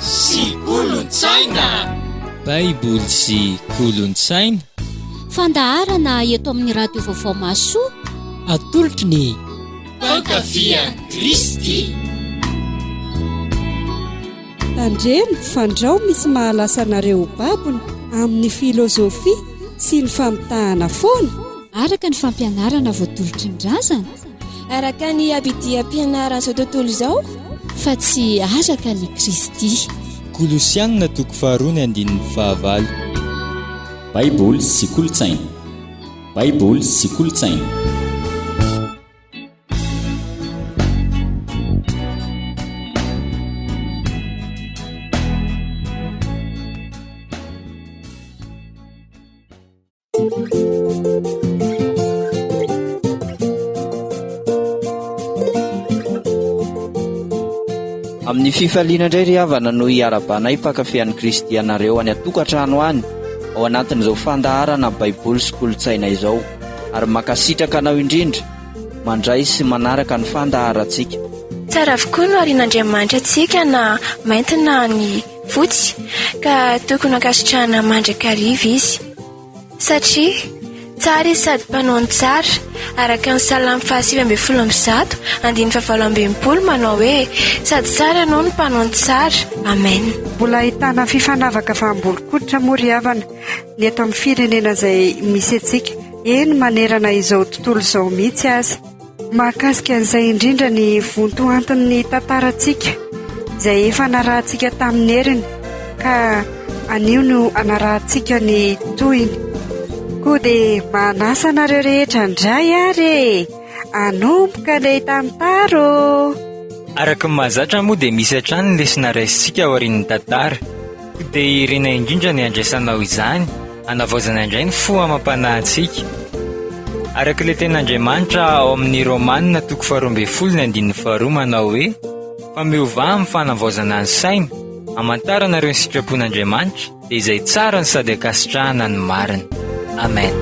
sy kolontsaina. Baiboly sy kolontsaina. Fandaharana eto amin'ny Radio Vaovao Mahasoa. Atolotry ny Mpankafy an'i Kristy. Tandremo fandrao misy mahalasa anareo ho babony amin'ny filozofia sy ny famitahana foana. Araka ny fampianarana voatolotry ny razana. Araka ny abidiam-pianaran'izao tontolo izao. Fa tsy araka an'i Kristy. Kolosiana toko faharoa ny andininy fahavalo. Baiboly sy kolontsaina. Baiboly sy kolontsaina. Amin'ny fifaliana indray ry havana no hiarabanay mpankafy an'i Kristy anareo any an-tokantrano any ao anatin'izao fandaharana Baiboly sy kolontsaina izao ary mankasitraka anao indrindra mandray sy manaraka ny fandaharantsika. Tsara avokoa no arin'Andriamanitra antsika na mainty na ny fotsy ka tokony hankasitrahana mandrakariva izy. Satria tsara izy sady mpanao ny tsara, araka ny Salamo faha-119 andininy fahavalo manao hoe, Sady tsara ianao no mpanao ny tsara. Amen. Mbola ahitana fifanavakavaham-bolon-koditra moa ry havana ny eto amin'ny firenena izay misy antsika, eny manerana izao tontolo izao mihitsy aza. Mahakasika an'izay indrindra ny vontoantin'ny tantarantsika izay efa narahantsika tamin'ny heriny ka anio no anarahantsika ny tohiny. Koa dia manasa anareo rehetra indray ary e! Hanomboka ilay tantara ô! Araka ny mahazatra moa dia misy hatrany ny lesona raisintsika aorian'ny tantara. Koa dia irina indrindra ny handraisanao izany, hanavaozana indray ny fo amam-panahintsika. Araka ilay tenin'Andriamanitra ao amin'ny Romana toko faharoa ambin'ny folo ny andininy faharoa manao hoe, Fa miovà amin'ny fanavaozana ny saina, hamantaranareo ny sitrapon'Andriamanitra, dia izay tsara no sady ankasitrahana ny marina. Amen.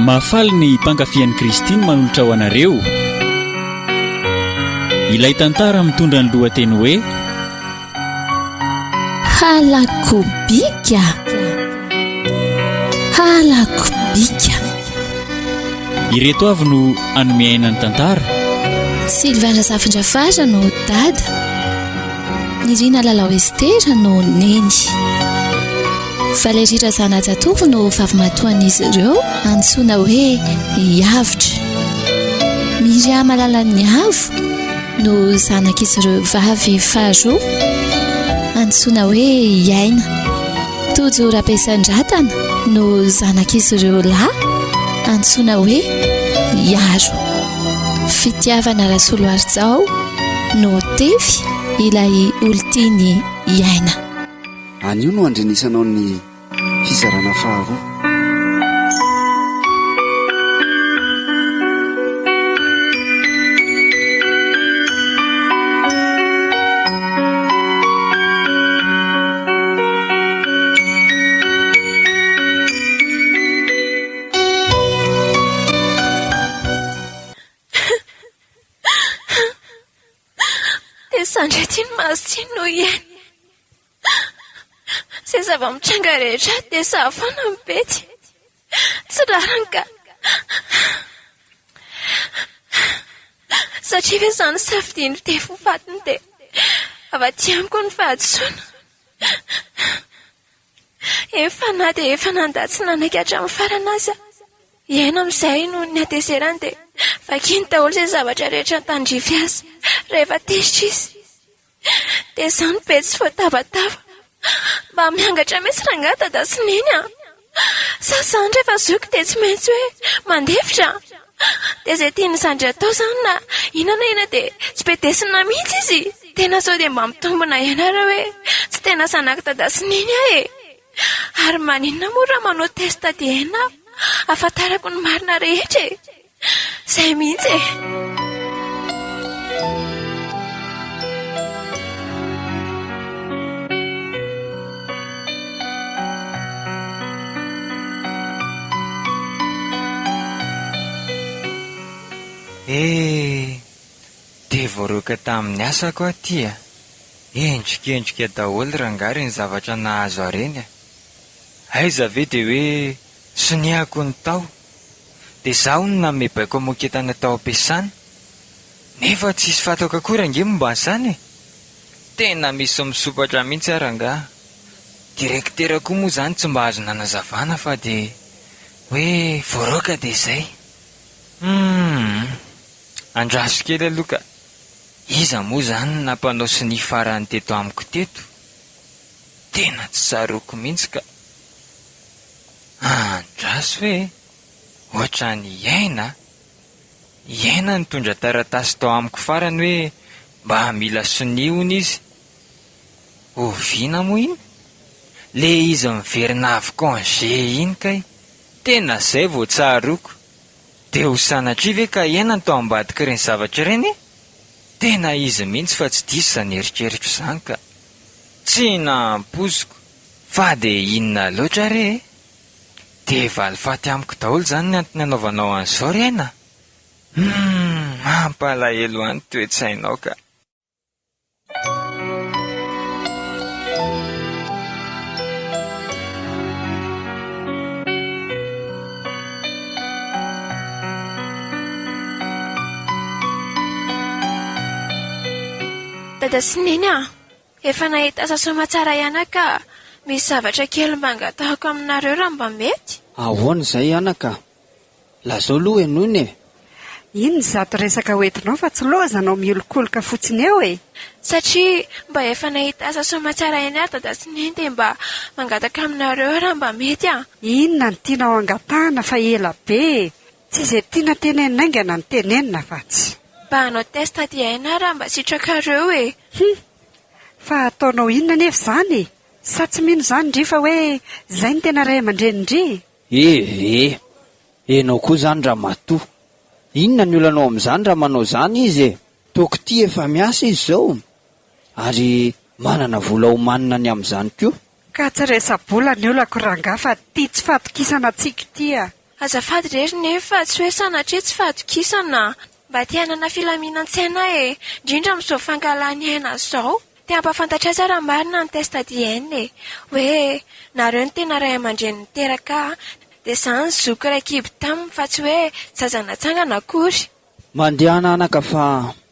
Mahafaly ny mpankafy an'i Kristy ny manolotra ho anareo ilay tantara mitondra ny lohateny hoe Halako bika Halako bika Ireto avy no hanome aina ny tantara. Sylvain Razafindrafara no dada. Nirina Lalao Estera no neny. Valérie Razanajatovo no vavimatoan'izy ireo antsoina hoe Iavotra. Myriam Lalaniavo no zanak'izy ireo vavy faharoa antsoina hoe Iaina. Tojo Rabesandratana no zanak'izy ireo lahy antsoina hoe Iaro. Fitiavana Rasoloarijao no Tefy ilay olon-tiany Iaina. Anio no handrenesanao ny fizarana faharoa. Dia sandry aty ny maso tsy no hiaina. Izay zava-mitranga rehetra dia sahy foana ny pety. Tsy rariny ka. Satria ve izany safidian'ny tefy ho fatiny dia avy aty amiko ny fahadisoana. Efa na dia efa nandà tsy nanaiky hatramin'ny farany aza hiaina amin'izay noho ny hatezerany dia vakiany daholo izay zavatra rehetra tandrify azy rehefa tezitra izy. Dia izany be tsy voatabataba. Mba miangatra mihitsy rangahy dada sy neny a! Sa izany rehefa zoky dia tsy maintsy hoe mandefitra? Dia izay tian'ny zandry atao izany na inona na inona dia tsy bedesina mihitsy izy? Tena sao dia mba mitombina ianareo hoe tsy tena zanak'i dada sy neny aho e! Ary maninona moa raha manao test ADN aho ahafantarako ny marina rehetra e? Izay mihitsy e! Eh! Dia voaroaka tamin'ny asako aho ity a! Endrikendrika daholo rangahy ireny zavatra nahazo ahy ireny a! Aiza ve dia hoe soniako ny tao? Dia izaho hono nanome baiko hamoaka entana tao am-piasana? Nefa tsisy fantako akory ange momba an'izany e! Tena misy misompatra mihitsy aho rangahy. Direktera koa moa izany tsy mba azo nanazavana fa dia hoe voaroaka dia izay. Humm. Andraso kely aloha ka. Iza moa izany no nampanao sonia farany teto amiko teto? Tena tsy tsaroako mihitsy ka. Andraso e! Ohatran'ny hiaina a! Hiaina nitondra taratasy tao amiko farany hoe mba mila sonia hono izy. Oviana moa iny? Le izy miverina avy congé iny kay. Tena zay vao tsaroako. De ho sanatria ve ka hiaina no tao ambadik'ireny zavatra ireny e? Tena izy mihitsy fa tsy diso izany eritreritro izany ka. Tsy nampoiziko. Fa de inona loatra re e? Dia valifaty amiko daholo izany ny antony anaovanao an'izao ry aina a! Humm, mampalahelo ahy ny toe-tsainao ka. Dada sy Neny a! Efa nahita asa soamatsara ihany aho ka misy zavatra kely mba angatahako aminareo raha mba mety? Ahoana izay anaka? Lazao aloha henoina e! Inona izato resaka hoentinao fa tsy lozanao miolokoloka fotsiny eo e! Satria mba efa nahita asa soamatsara ihany aho dada sy neny dia mba mangataka aminareo aho raha mba mety a! Inona no tianao angatahana fa ela be e! Tsy izay tiana tenenina haingana no tenenina fa tsy. Mba hanao test ADN aho raha mba sitrakareo e! Hum! Fa ataonao inona anefa izany e? Sa tsy mino izany ndry fa hoe izay no tena ray aman-drenin-dry e? Eh! Enao koa izany ramatoa! Inona ny olanao amin'izany raha manao izany izy e? Toky ity efa miasa izy izao ary manana vola homanina ny amin'izany koa. Ka tsy resa-bola ny olako rangahy fa ity tsy fatokisana antsika ity a! Azafady re ry Neny fa tsy hoe sanatria tsy fahatokisana a! Mba te hanana filaminan-tsaina aho e! Indrindra amin'izao fankahalany aina izao. Te hampahafantatra azy aho raha marina ny test ADN e! Hoe nareo no tena ray aman-dreny niteraka ahy, dia izaho ny zoky iray kibo taminy fa tsy hoe zaza natsangana akory. Mandehana anaka fa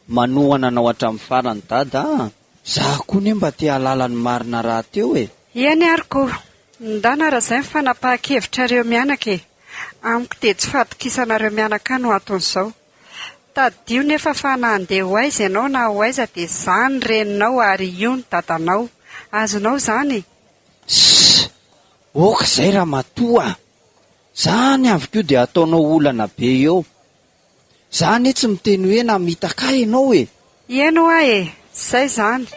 manohana anao hatramin'ny farany dada a! Za koa ne mba te hahalala ny marina rahateo e! Eny ary ko! Ndana raha zay ny fanapahan-kevitrareo mianaka e! Amiko dia tsy fahatokisanareo mianaka no anton'izao. Tadidio nefa fa na handeha ho aiza ianao na ho aiza dia za ny reninao ary io ny dadanao. Azonao izany e! Ssss! Ok zay ramatoa a! Zany avy koa dia ataonao olana be eo. Za anie tsy miteny hoe namitaka ahy ianao e! Eny hoa e! Zay zany!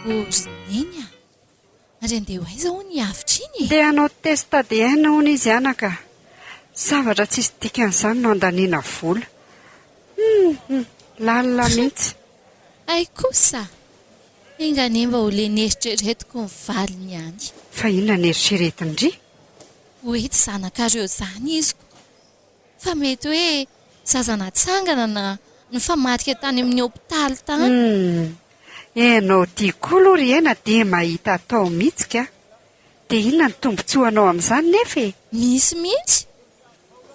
O ry Neny a! Ary andeha ho aiza hono i Avotra iny e? Ndeha hanao test ADN hono izy anaka. Zavatra tsisy dikany izany no andaniana vola. Hum! Lalina mihitsy. Hay kosa! Enga anie mba ho le neritreretiko ny valiny ihany. Fa inona no eritreretin-dry? Hoe tsy zanakareo izany izy ko. Fa mety hoe zaza natsangana na nifamadika tany amin'ny hopitaly tany. Humm! Enao ty koa aloha ry Aina dia mahita atao mihitsy ka! Dia inona ny tombotsoanao amin'izany nefa e? Misy mihitsy!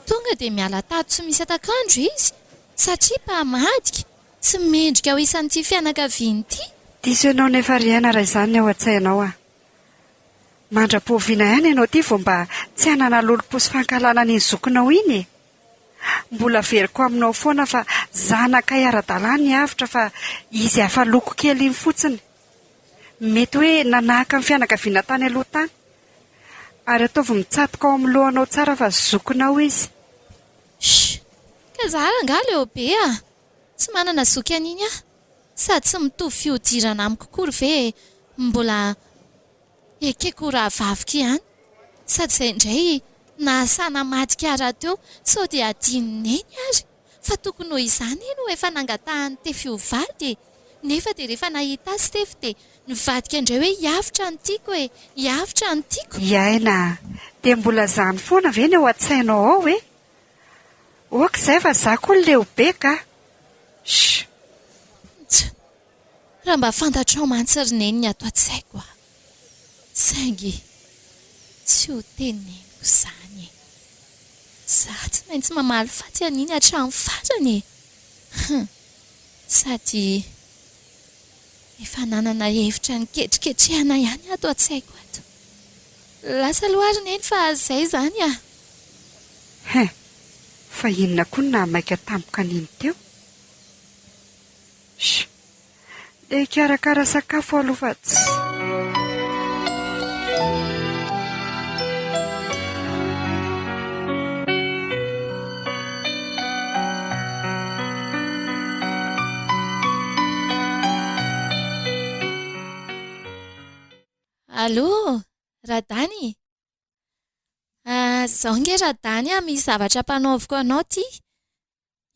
Tonga dia miala tato tsy misy atak'andro izy satria mpamadika, tsy mendrika ho isan'ity fianakaviana ity. Diso ianao nefa ry Aina raha izany ny ao an-tsainao a! Mandra-pohoviana ihany ianao ity vao mba tsy hanana lolompo sy fankahalana an'iny zokinao iny e! Mbola averiko aminao foana fa zanakay ara-dalàna i Avotra fa izy hafa loko kely iny fotsiny. Mety hoe nanahaka ny fianakaviana tany aloha tany. Ary ataovy mitsatoka ao amin'ny lohanao tsara fa zokinao izy. Shh! Ka za rangaha leo be a! Tsy manana zoky an'iny aho. Sady tsy mitovy fihodirana amiko akory ve e! Mbola ekeko ho rahavaviko ihany. Sady izay indray nahasahy namadika ahy rahateo sao dia adinon'i Neny ary. Fa tokony ho izany no efa nangatahan'i Tefy ho vady e! Nefa dia rehefa nahita azy Tefy dia nivadika indray hoe hiavotra no tiako e! Hiavotra no tiako! I Aina a! Dia mbola izany foana ve ny ao an-tsainao ao e? Ok izay fa za koa leo be ka! Shh! Tch! Raha mba fantatrao mantsy ry Neny ny ato an-tsaiko a! Saingy tsy ho teneniko izany e! Za tsy maintsy mamaly faty an'iny hatramin'ny farany e! Hum! Sady efa nanana hevitra niketriketrehana ihany ato an-tsaiko ato. Lasa aloha ary Neny fa izay izany a! Hein! Fa inona koa no nahamaika tampoka an'iny teo? Shh! Dia hikarakara sakafo aloha fa tsy. Allô, Radany? Ah, izao ange Radany ah, misy zavatra ampanaoviko anao ity.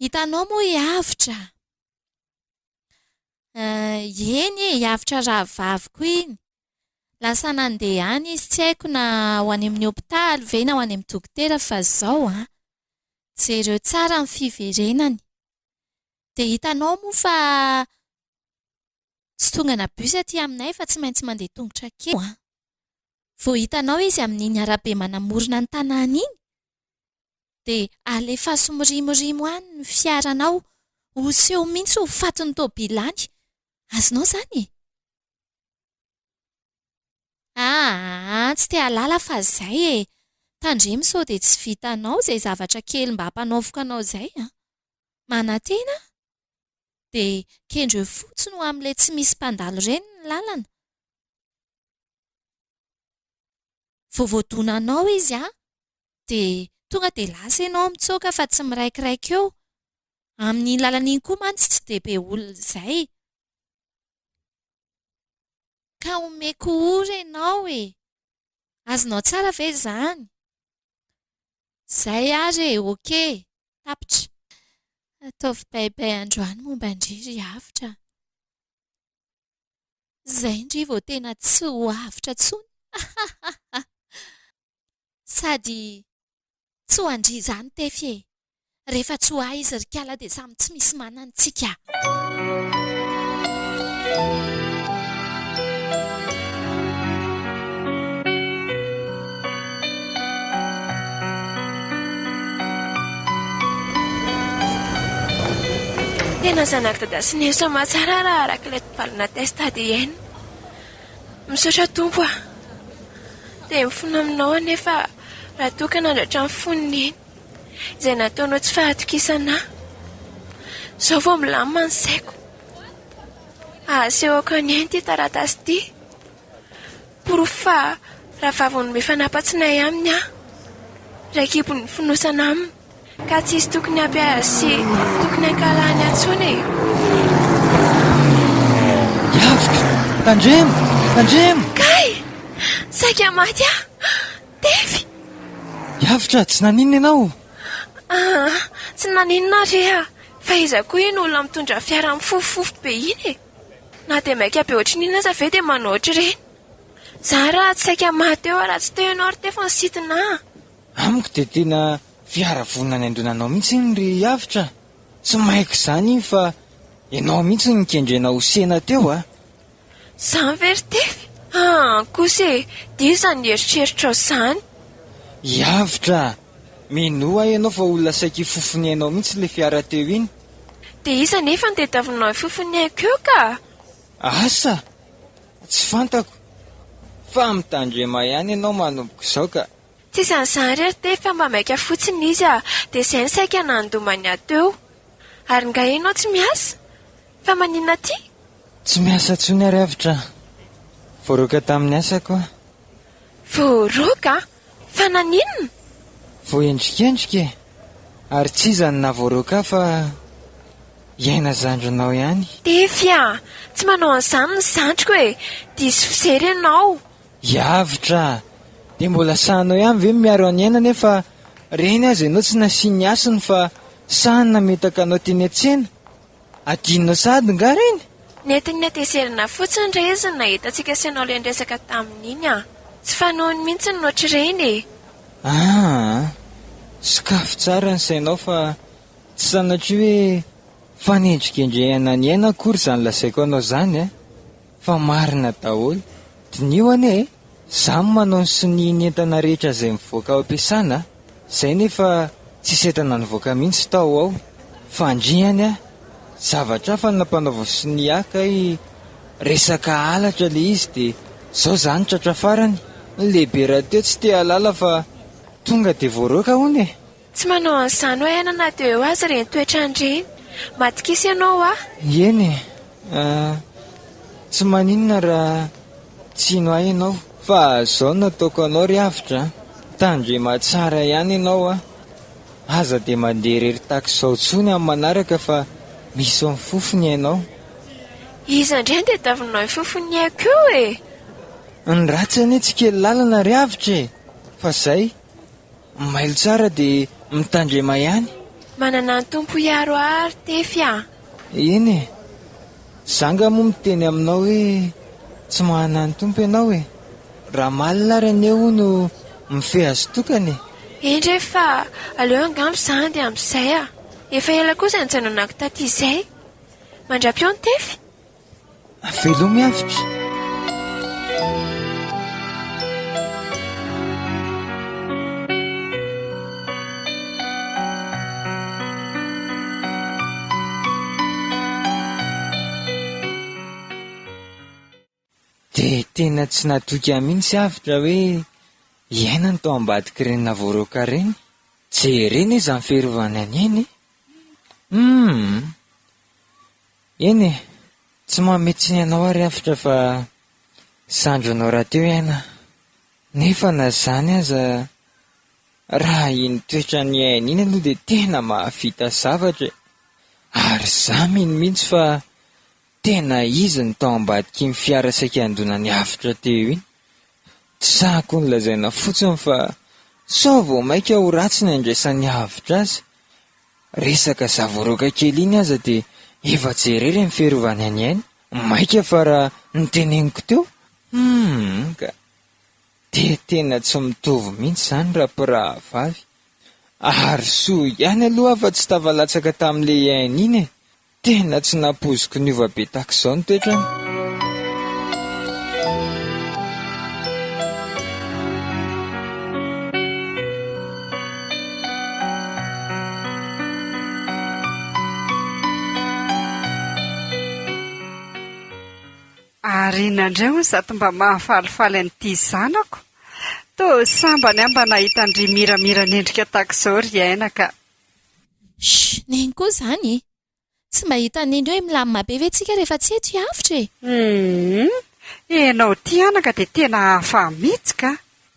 Hitanao moa i Avotra? Eny e, i Avotra rahavaviko iny. Lasa nandeha any izy, tsy haiko na ho any amin'ny hopitaly ve na ho any amin'ny dokotera fa izao an! Jereo tsara ny fiverenany. Dia hitanao moa fa tsy tongana bus aty aminay fa tsy maintsy mandeha tongotra kely an! Vao hitanao izy amin'iny arabe manamorona ny tanàna iny dia alefaso mirimorimo any ny fiaranao, hoseho mihitsy ho fatin'ny tôbila any. Azonao izany e? Aa, tsy te hahalala fa izay e! Tandremo sao dia tsy vitanao izay zavatra kely mba ampanaoviko anao izay an! Manantena aho. Dia kendreo fotsiny ho amin'ilay tsy misy mpandalo ireny ny lalana. Vao voadona anao izy an, dia tonga dia lasa ianao mitsoaka fa tsy miraikiraiky eo. Amin'iny lalana iny koa mantsy tsy dia be olona izay. Ka omeko ora ianao e! Azonao tsara ve izany? Izay ary e, ok! Tapitra. Ataovy baibay androany momba an-dry ry Avotra a! Izay ndry vao tena tsy ho avotra intsony! Ahahaha! Sady tsy ho an-dry izany Tefy e! Rehefa tsy ho ahy izy ry kala dia samy tsy misy manana tsika. Tena zanak'i Dada sy Neny soamatsara raha araka ilay valina test ADN. Misaotra Tompo a! Dia mifona aminao anefa raha toa ka nandratra ny fon'i Neny, izay nataonao tsy fahatokisana ahy. Izao vao milamina ny saiko. Asehoko an'i Neny ity taratasy ity. Porofo fa rahavaviny mifanapa-tsinay aminy aho. Raikibon'ny ny fonosana aminy. Ka tsisy tokony hampiahy azy sy tokony hankahalany ahy intsony e! Iavotra! Tandremo! Tandremo! Kay! Saika maty aho! Tefy! Iavotra! Tsy naninona ianao? Aa! Tsy naninona aho re a! Fa iza koa iny olona mitondra fiara mifofofofo be iny e? Na dia maika be ohatry ny inona aza ve dia manao ohatr'ireny? Za raha tsy saika maty eo raha tsy teo ianao ry Tefy nisintona ahy. Amiko dia tena fiara vonona ny handona anao mihitsy iny ry Avotra a! Tsy maika izany iny fa ianao mihitsy no nikendrena ho sena teo a! Izany ve ry Tefy? Aa kosa e! Diso izany eritreritrao izany. I Avotra a! Minoa ahy ianao fa olona saika hifofo ny ainao mihitsy ilay fiara teo iny. Dia iza anefa no tadiavinao hifofo ny aiko eo ka? Asa! Tsy fantako. Fa mitandrema ihany ianao manomboka izao ka. Tsisy an'izany ry Tefy fa mba maika fotsiny izy a! Dia izay no saika nandomany ahy teo. Ary nga ianao tsy miasa? Fa maninona aty? Tsy miasa intsony ary Avotra a! Voaroaka tamin'ny asako aho. Voaroaka? Fa naninona? Voaendrikendrika e! Ary tsy iza no nahavoaroaka ahy fa i Aina zandrinao ihany. Tefy a! Tsy manao an'izany ny zandriko e! Diso fijery ianao. I Avotra a! Dia mbola sahinao ihany ve ny miaro an'i Aina nefa reny aza ianao tsy nasiany hasiny fa. Sa nametaka anao teny an-tsena? Adinonao sahady nga ireny? Nentin'ny hatezerana fotsiny re izy no nahita antsika sy anao ilay niresaka tamin'iny an! Tsy fanaony mihitsy ny ohatr'ireny e! Aa! Sokafy tsara ny sainao fa tsy sanatria hoe fanendrikendrehana ny aina akory izany lazaiko anao izany an! Fa marina daholo. Diniho anie e! Za no manao ny sonia ny entana rehetra izay mivoaka ao am-piasana a! Zay nefa tsisy entana nivoaka mihitsy tao ao. Fandrihany a! Zavatra hafa no nampanaovany sonia ahy kay resaka halatra le izy de zao za no tratra farany. Ny lehibe rahateo tsy te hahalala fa tonga de voaroaka hono e! Tsy manao an'izany hoe aina na dia eo aza ireny toetrany ireny. Matokisa ianao hoa. Eny e! Tsy maninona raha tsy hino ahy ianao fa izao no ataoko anao ry avotra a! Tandrema tsara ihany ianao a! Aza dia mandeha irery tahaka izao intsony amin'ny manaraka fa misy mifofo ny ainao. Iza indray no tadiavinao hifofo ny aiko eo e? Ny ratsy anie tsy kely lalana ry avotra e! Fa izay. Mailo tsara dia mitandrema ihany. Manana ny Tompo hiaro ahy ry Tefy a! Eny e! Za nga moa miteny aminao hoe tsy manana ny Tompo ianao e! Ramalina ary anie hono mifehy azy tokana e! Eny re fa aleo angamba za handeha amin'izay a! Efa ela koa izay nijanonako taty izay. Mandra-peo ny Tefy! Velomy avotra. Dia tena tsy natoky ahy mihitsy avotra hoe hiaina ny tao ambadik'ireny navoaroaka ireny. Jerena izany fiarovany an'iny e! Humm! Eny e! Tsy manome tsiny anao aho ry avotra fa zandrinao rahateo i Aina. Nefa na izany aza, raha iny toetran'i Aina iny aloha dia tena mahavita zavatra e! Ary izaho mino mihitsy fa tena izy no tao ambadik'iny fiara saika handona an'i Avotra teo iny. Tsy sahako nolazaina fotsiny fa sao vao mainka ho ratsy ny handraisan'i Avotra azy. Resaka zavoroka kely iny aza dia efa jereo ireny fiarovany an'i Aina, maika fa raha noteneniko teo, humm ka! Dia tena tsy mitovy mihitsy izany raha mpirahavavy. Ary soa ihany aloha aho fa tsy tafalatsaka tamin'ilay Aina iny e! Tena tsy nampoiziko niova be tahaka izao ny toetrany. Ary inona indray hono izato mba mahafalifaly an'ity zanako? Toa sambany aho mba nahita an-dry miramiran'endrika tahaka izao ry Aina ka! Shh! Neny koa izany e! Tsy mba hitan'i Neny hoe milamina be ve tsika rehefa tsy eto i Avotra e? Humm! Ianao ity anaka dia tena hafa mihitsy ka!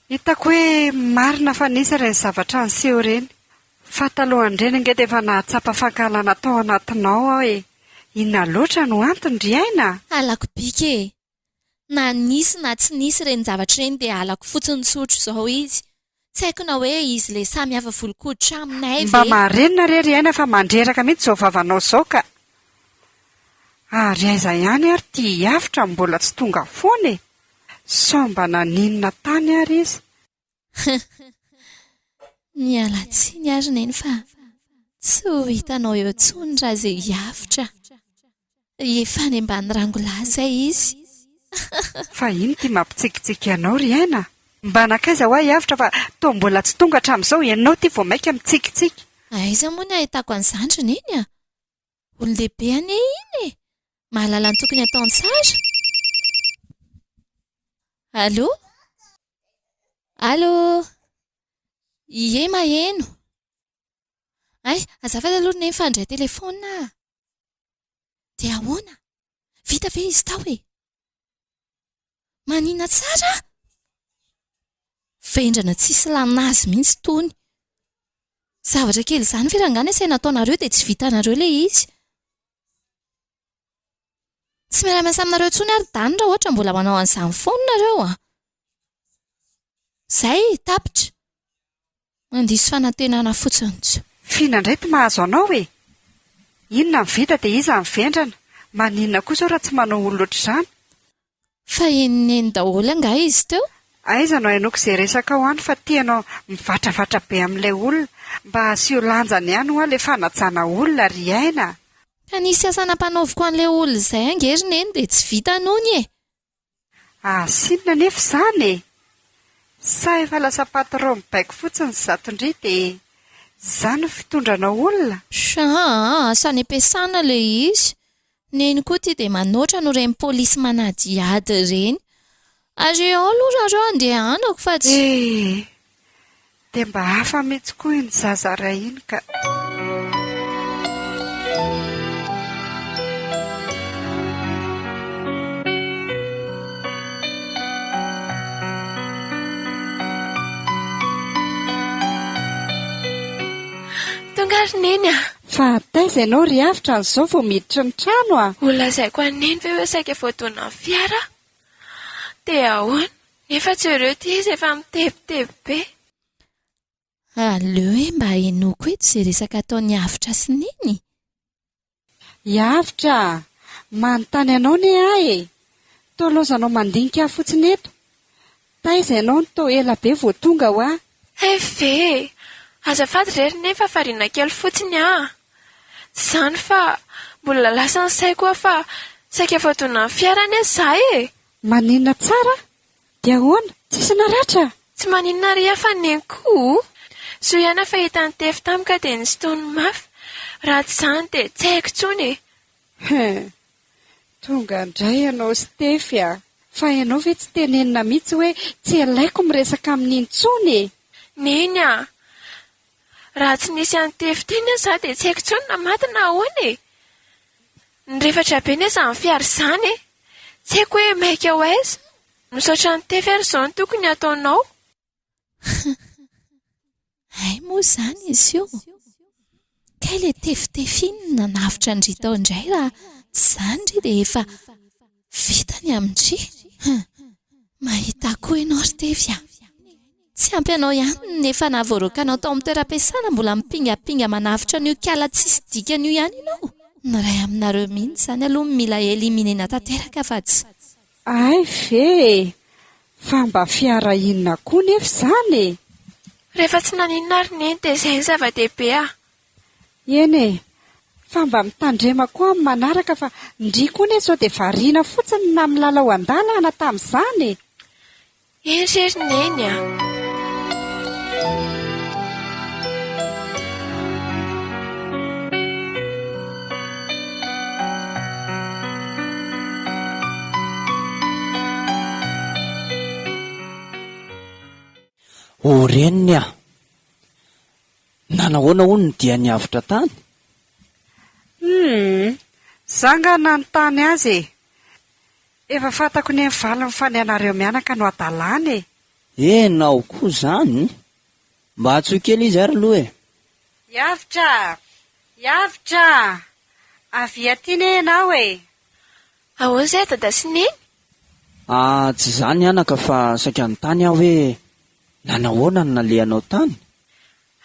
Hitako hoe marina fa nisy ireny zavatra niseho ireny. Fa talohan'ireny ange dia efa nahatsapa fankahalana tao anatinao aho e! Inona loatra no antony ry Aina a? Halako bika e! Na nisy na tsy nisy ireny zavatra ireny dia halako fotsiny tsotra izao izy. Tsy haiko na hoe izy ilay samy hafa volon-koditra aminay ve? Mba marenina re ry Aina fa mandreraka mihitsy izao vavanao izao ka! Ary aiza ihany ary ity Iavotra no mbola tsy tonga foana e! Sao mba naninona tany ary izy? Miala tsiny ary Neny fa tsy ho hitanao eo intsony raha izay hiavotra. Efa any ambany rangolahy izay izy. Fa ino ity mampitsikitsiky anao ry Aina? Mba nankaiza hoa hiavotra fa toa mbola tsy tonga hatramin'izao, ianao ity vao mainka mitsikitsiky. Aiza moa ny ahitako an'izany ry Neny a? Olon-dehibe anie iny e! Mahalala ny tokony hataony tsara. Allô? Allô? Ie maheno. Hay, azafady aloha ry Neny fa handray telefaonina aho. Dia ahoana? Vita ve izy tao e? Manina tsara? Vendrana tsisy ilana azy mihitsy itony. Zavatra kely izany ve rangahy no asaina ataonareo dia tsy vitanareo ilay izy? Tsy miara-miasa aminareo intsony ary Dany raha ohatra mbola manao an'izany foana nareo an! Izay, tapitra. Mandiso fanantenana fotsiny. F'inona indray ty mahazo anao e? Inona no vita dia iza no vendrana? Maninona koa izao raha tsy manao olona ohatr'izany? Fa henon'i Neny daholo angaha izy teo? Aiza no ahenoako izay resakao any fa tianao mivatravatra be amin'ilay olona. Mba asio lanjany ihany hoa ilay fanajana olona ry Aina a! Ka nisy asa nampanaoviko an'ilay olona izay ange ry Neny dia tsy vitany hono e! Asinina anefa izany e! Sa efa lasa patron mibaiko fotsiny izato ndry dia izany no fitondranao olona? Aa, asa any am-piasana ilay izy. Neny koa ity dia manoatra noho ireny polisy manadihady ireny. Ary ao aloha nareo andehanako fa tsy. Eh! Dia mba hafa mihitsy koa iny zaza iray iny ka. Tonga ary Neny a! Fa taiza ianao ry Avotra an'izao vao miditra ny trano a? Ho lazaiko an'i Neny ve hoe saika voadonan'ny fiara aho? Dia ahoana? Nefa jereo ity izy efa mitebiteby be. Aleo hoe mba henoiko eto izay resaka ataon'i Avotra sy Neny. I Avotra a! Manontany anao anie aho e! Toa laozanao mandinika ahy fotsiny eto. Taiza ianao no toa ela be vao tonga hoa? Hay ve e! Azafady re ry Neny fa variana kely fotsiny aho. Tsy izany fa mbola lasa ny saiko hoa fa saika voadonan'ny fiara anie izaho e! Maninona tsara? Dia ahoana? Tsisy naratra? Tsy maninona ry aho fa Neny koa o! Soa ihany aho fa hitan'i Tefy tampoka dia nisintoniny mafy. Raha tsy izany dia tsy haiko intsony e! Hum! Tonga indray ianao Stefy a! Fa ianao ve tsy tenenina mihitsy hoe tsy alaiko miresaka aminy intsony e! Neny a! Raha tsy nisy an'i Tefy teny aho izaho dia tsy haiko intsony na maty na ahoana e! Nirefatra be anie izany fiara izany e! Tsy haiko hoe maika ho aiza? Misaotra an'i Tefy ary izao no tokony hataonao. Hay moa izany izy io? Kay ilay tefitefy iny no nanavotra an-dry tao indray raha tsy izany ry dia efa vita ny amin-dry. Hum! Mahita koa ianao ry Tefy a! Tsy ampy anao ihany ny efa nahavoaroaka anao tao amin'ny toeram-piasana mbola mipingapinga manavotra an'io kiala tsisy dikany io ihany ianao. Ny iray aminareo mihitsy izany aloha no mila éliminer-na tanteraka fa tsy. Hay ve e! Fa mba fiara inona koa nefa izany e? Rehefa tsy naninona ary Neny dia izay no zava-dehibe ah! Eny e! Fa mba mitandrema koa amin'ny manaraka fa ndry koa anie sao dia variana fotsiny na milalao an-dalana tamin'izany e! Eny re ry Neny a! O reniny ah! Nanahoana hono ny dia niavotra tany? Humm! Za nga nanontany azy e! Efa fantako ny valiny fa ny anareo mianaka no hadalana e! Enao koa zany? Mba antsoy kely izy ary aloha e! Iavotra a! Iavotra a! Avia aty ne ianao e! Ahoana izay dada sy neny? Ah, tsy izany anaka fa saika hanontany aho hoe nanahoana no nalehanao tany?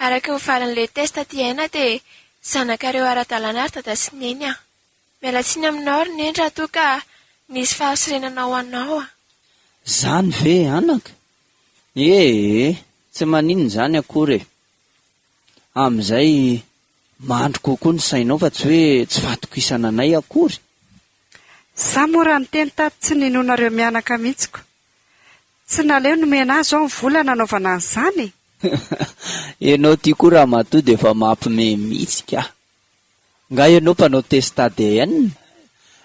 Araka ny valin'ilay test aty aina dia zanakareo ara-dalàna ry dada sy neny ah. Miala tsiny aminao ry neny raha toa ka nisy fahasorenana ho anao ah. Zany ve anaka? Ee, tsy maninona izany akory e. Amin'izay mandry kokoa ny sainao fa tsy hoe tsy fatokisana anay akory. Za moa raha niteny tato tsy ninoanareo mianaka mihitsy ko. Tsy naleo nomena ahy zao ny vola nanaovana an'izany e! Enao ty koa ramatoa dia efa mampime mihitsy kah. Nga ianao mpanao test ADN?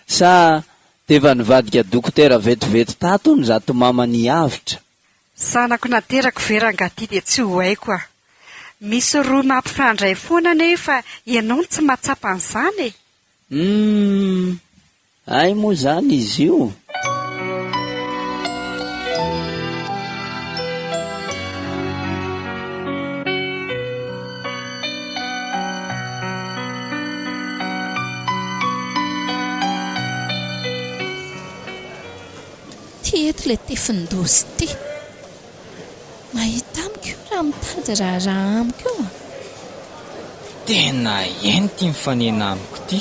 Sa dia efa nivadika dokotera vetivety tato hono zato mamany avotra? Zanako naterako ve rangaha ty dia tsy ho haiko ah. Misy rohy mampifandray foana anie fa ianao no tsy mahatsapa an'izany e! Humm! Hay moa izany izy io? Ty eto ilay tefin-doza ity. Mahita amiko io raha mitady raharaha amiko io an! Tena eny ity mifanena amiko ity.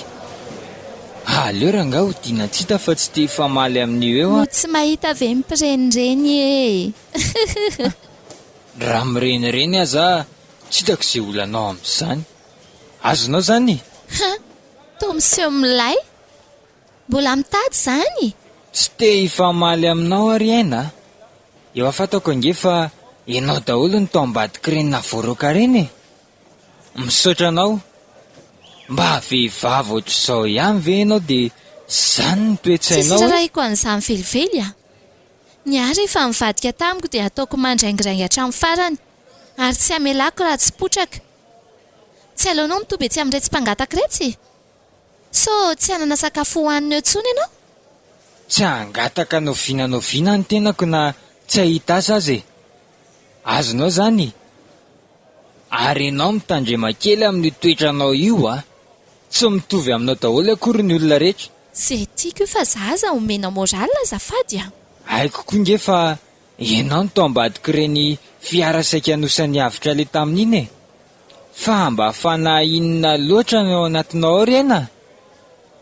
Aleo rangahy hodiana tsy hita fa tsy te hifamaly amin'io eo aho. Tsy mahita ve mpirenireny ee. Raha mirenireny aza aho tsy hitako izay olanao amin'izany. Azonao izany e? Ha! Toa miseho milay. Mbola mitady izany? Tsy te hifamaly aminao aho ry Aina a! Efa fantako ange fa ianao daholo no tao ambadik'ireny navoaroaka ireny e! Misaotra anao. Mba vehivavy ohatr'izao ihany ve ianao dia izany ny toe-tsainao Tsisy e? rarahiko an'izany velively a! Ny ahy rehefa mivadika tamiko dia ataoko mandraingiraingy hatramin'ny farany ary tsy hamelako raha tsy potraka. Tsy aleonao mitoby etsy amin'iretsy mpangataka iretsy? Sao tsy hanana sakafo hohanina eo intsony ianao? Tsy hangataka n'oviana n'oviana ny tenako na tsy hahita asa aza e! Azonao izany e! Ary ianao mitandrema kely amin'io toetranao io a! Tsy mitovy aminao daholo akory ny olona rehetra. Ze tiako io fa za aza omenao morale azafady a! Haiko koa nge fa ianao no tao ambadik'ireny fiara saika hanosan'ny avotra le tamin'iny e! Fa mba fanahy inona loatra no ao anatinao ao ry aina?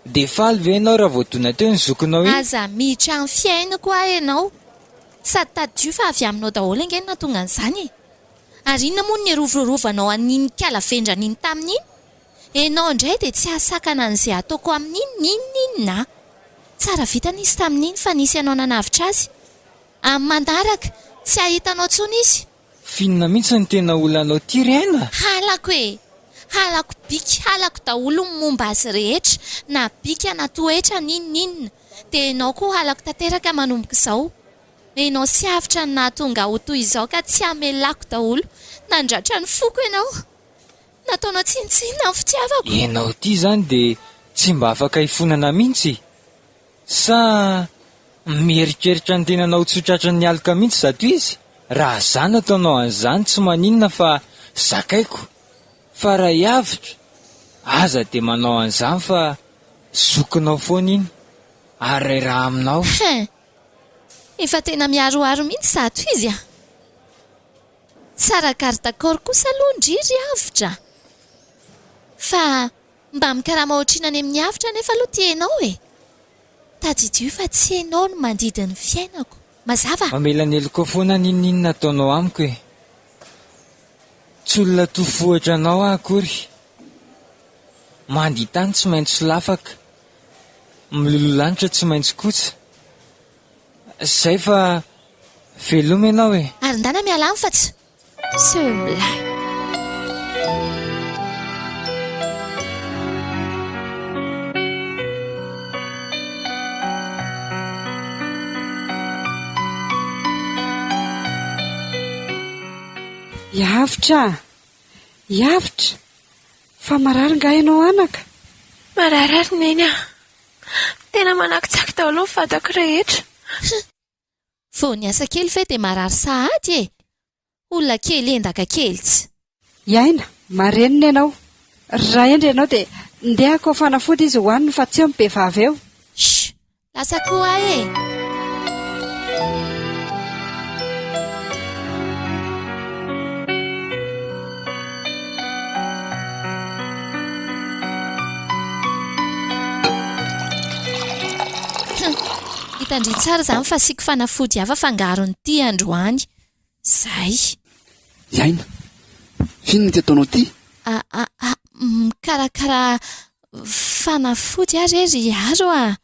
Dia faly ve ianao raha voadona teo ny zokinao iny? Aza miditra amin'ny fiainako hoa ianao. Sady tadidio fa avy aminao daholo ange no nahatonga an'izany e! Ary inona moa no nirovorovanao an'iny kala vendrana iny tamin'iny? Ianao indray dia tsy hahasakana an'izay ataoko amin'iny n'inon'inona a! Tsara vitana izy tamin'iny fa nisy anao nanavotra azy. Amin'ny manaraka, tsy hahita anao intsony izy. F'inona mihitsy no tena olanao ty ry aina? Halako e! Halako bika, halako daholo ny momba azy rehetra, na bika na toetra n'inon'inona. Dia ianao koa halako tanteraka manomboka izao. Ianao sy avotra no nahatonga ahy ho toy izao ka tsy hamelako daholo. Nandratra ny foko ianao. Nataonao tsinontsinona ny fitiavako. Ianao ity izany dia tsy mba afaka hifonana mihitsy? Sa mieritreritra ny tenanao ho tsy ho tratran'ny aloka mihitsy zato izy? Raha za no ataonao an'izany tsy maninona fa zakaiko. Fa raha i Avotra, aza dia manao an'izany fa zokinao foana iny ary ray raha aminao. Hein! Efa tena miharoharo mihitsy zato izy a! Tsara garde corps kosa aloha ndry ry Avotra a! Fa Mba mikarama ohatr'inona any amin'ny avotra anefa aloha ty enao e! Tadidio fa tsy enao no mandidy ny fiainako. Mazava? Mamela ny helokao foana n'inon'inona ataonao amiko e! Tsy olona tofohatra anao aho akory. Mandia tany tsy maintsy solafaka, miloloha lanitra tsy maintsy kotsa. Zay fa veloma ianao e! Ary ndana miala aminy fa tsy Seho milay. Hiavotra a! Hiavotra! Fa marary nga ianao anaka? Marary ary Neny a! Tena manakotsaky daholo ny vatako rehetra. Vao niasa kely ve dia marary sahady e! Olona kely endaka kely tsy. Iaina, marenina ianao. Raha hendry ianao dia ndeha hakao fanafody izy hohaniny fa tsy eo ny be vava eo. Shh! Lasa koa aho e! Hitan-dry tsara izany fa asiako fanafody hafa fangaron'ity androany. Zay. Iaina, f'inona ity ataonao ity? A a a mikarakara fanafody aho re ry Aro a!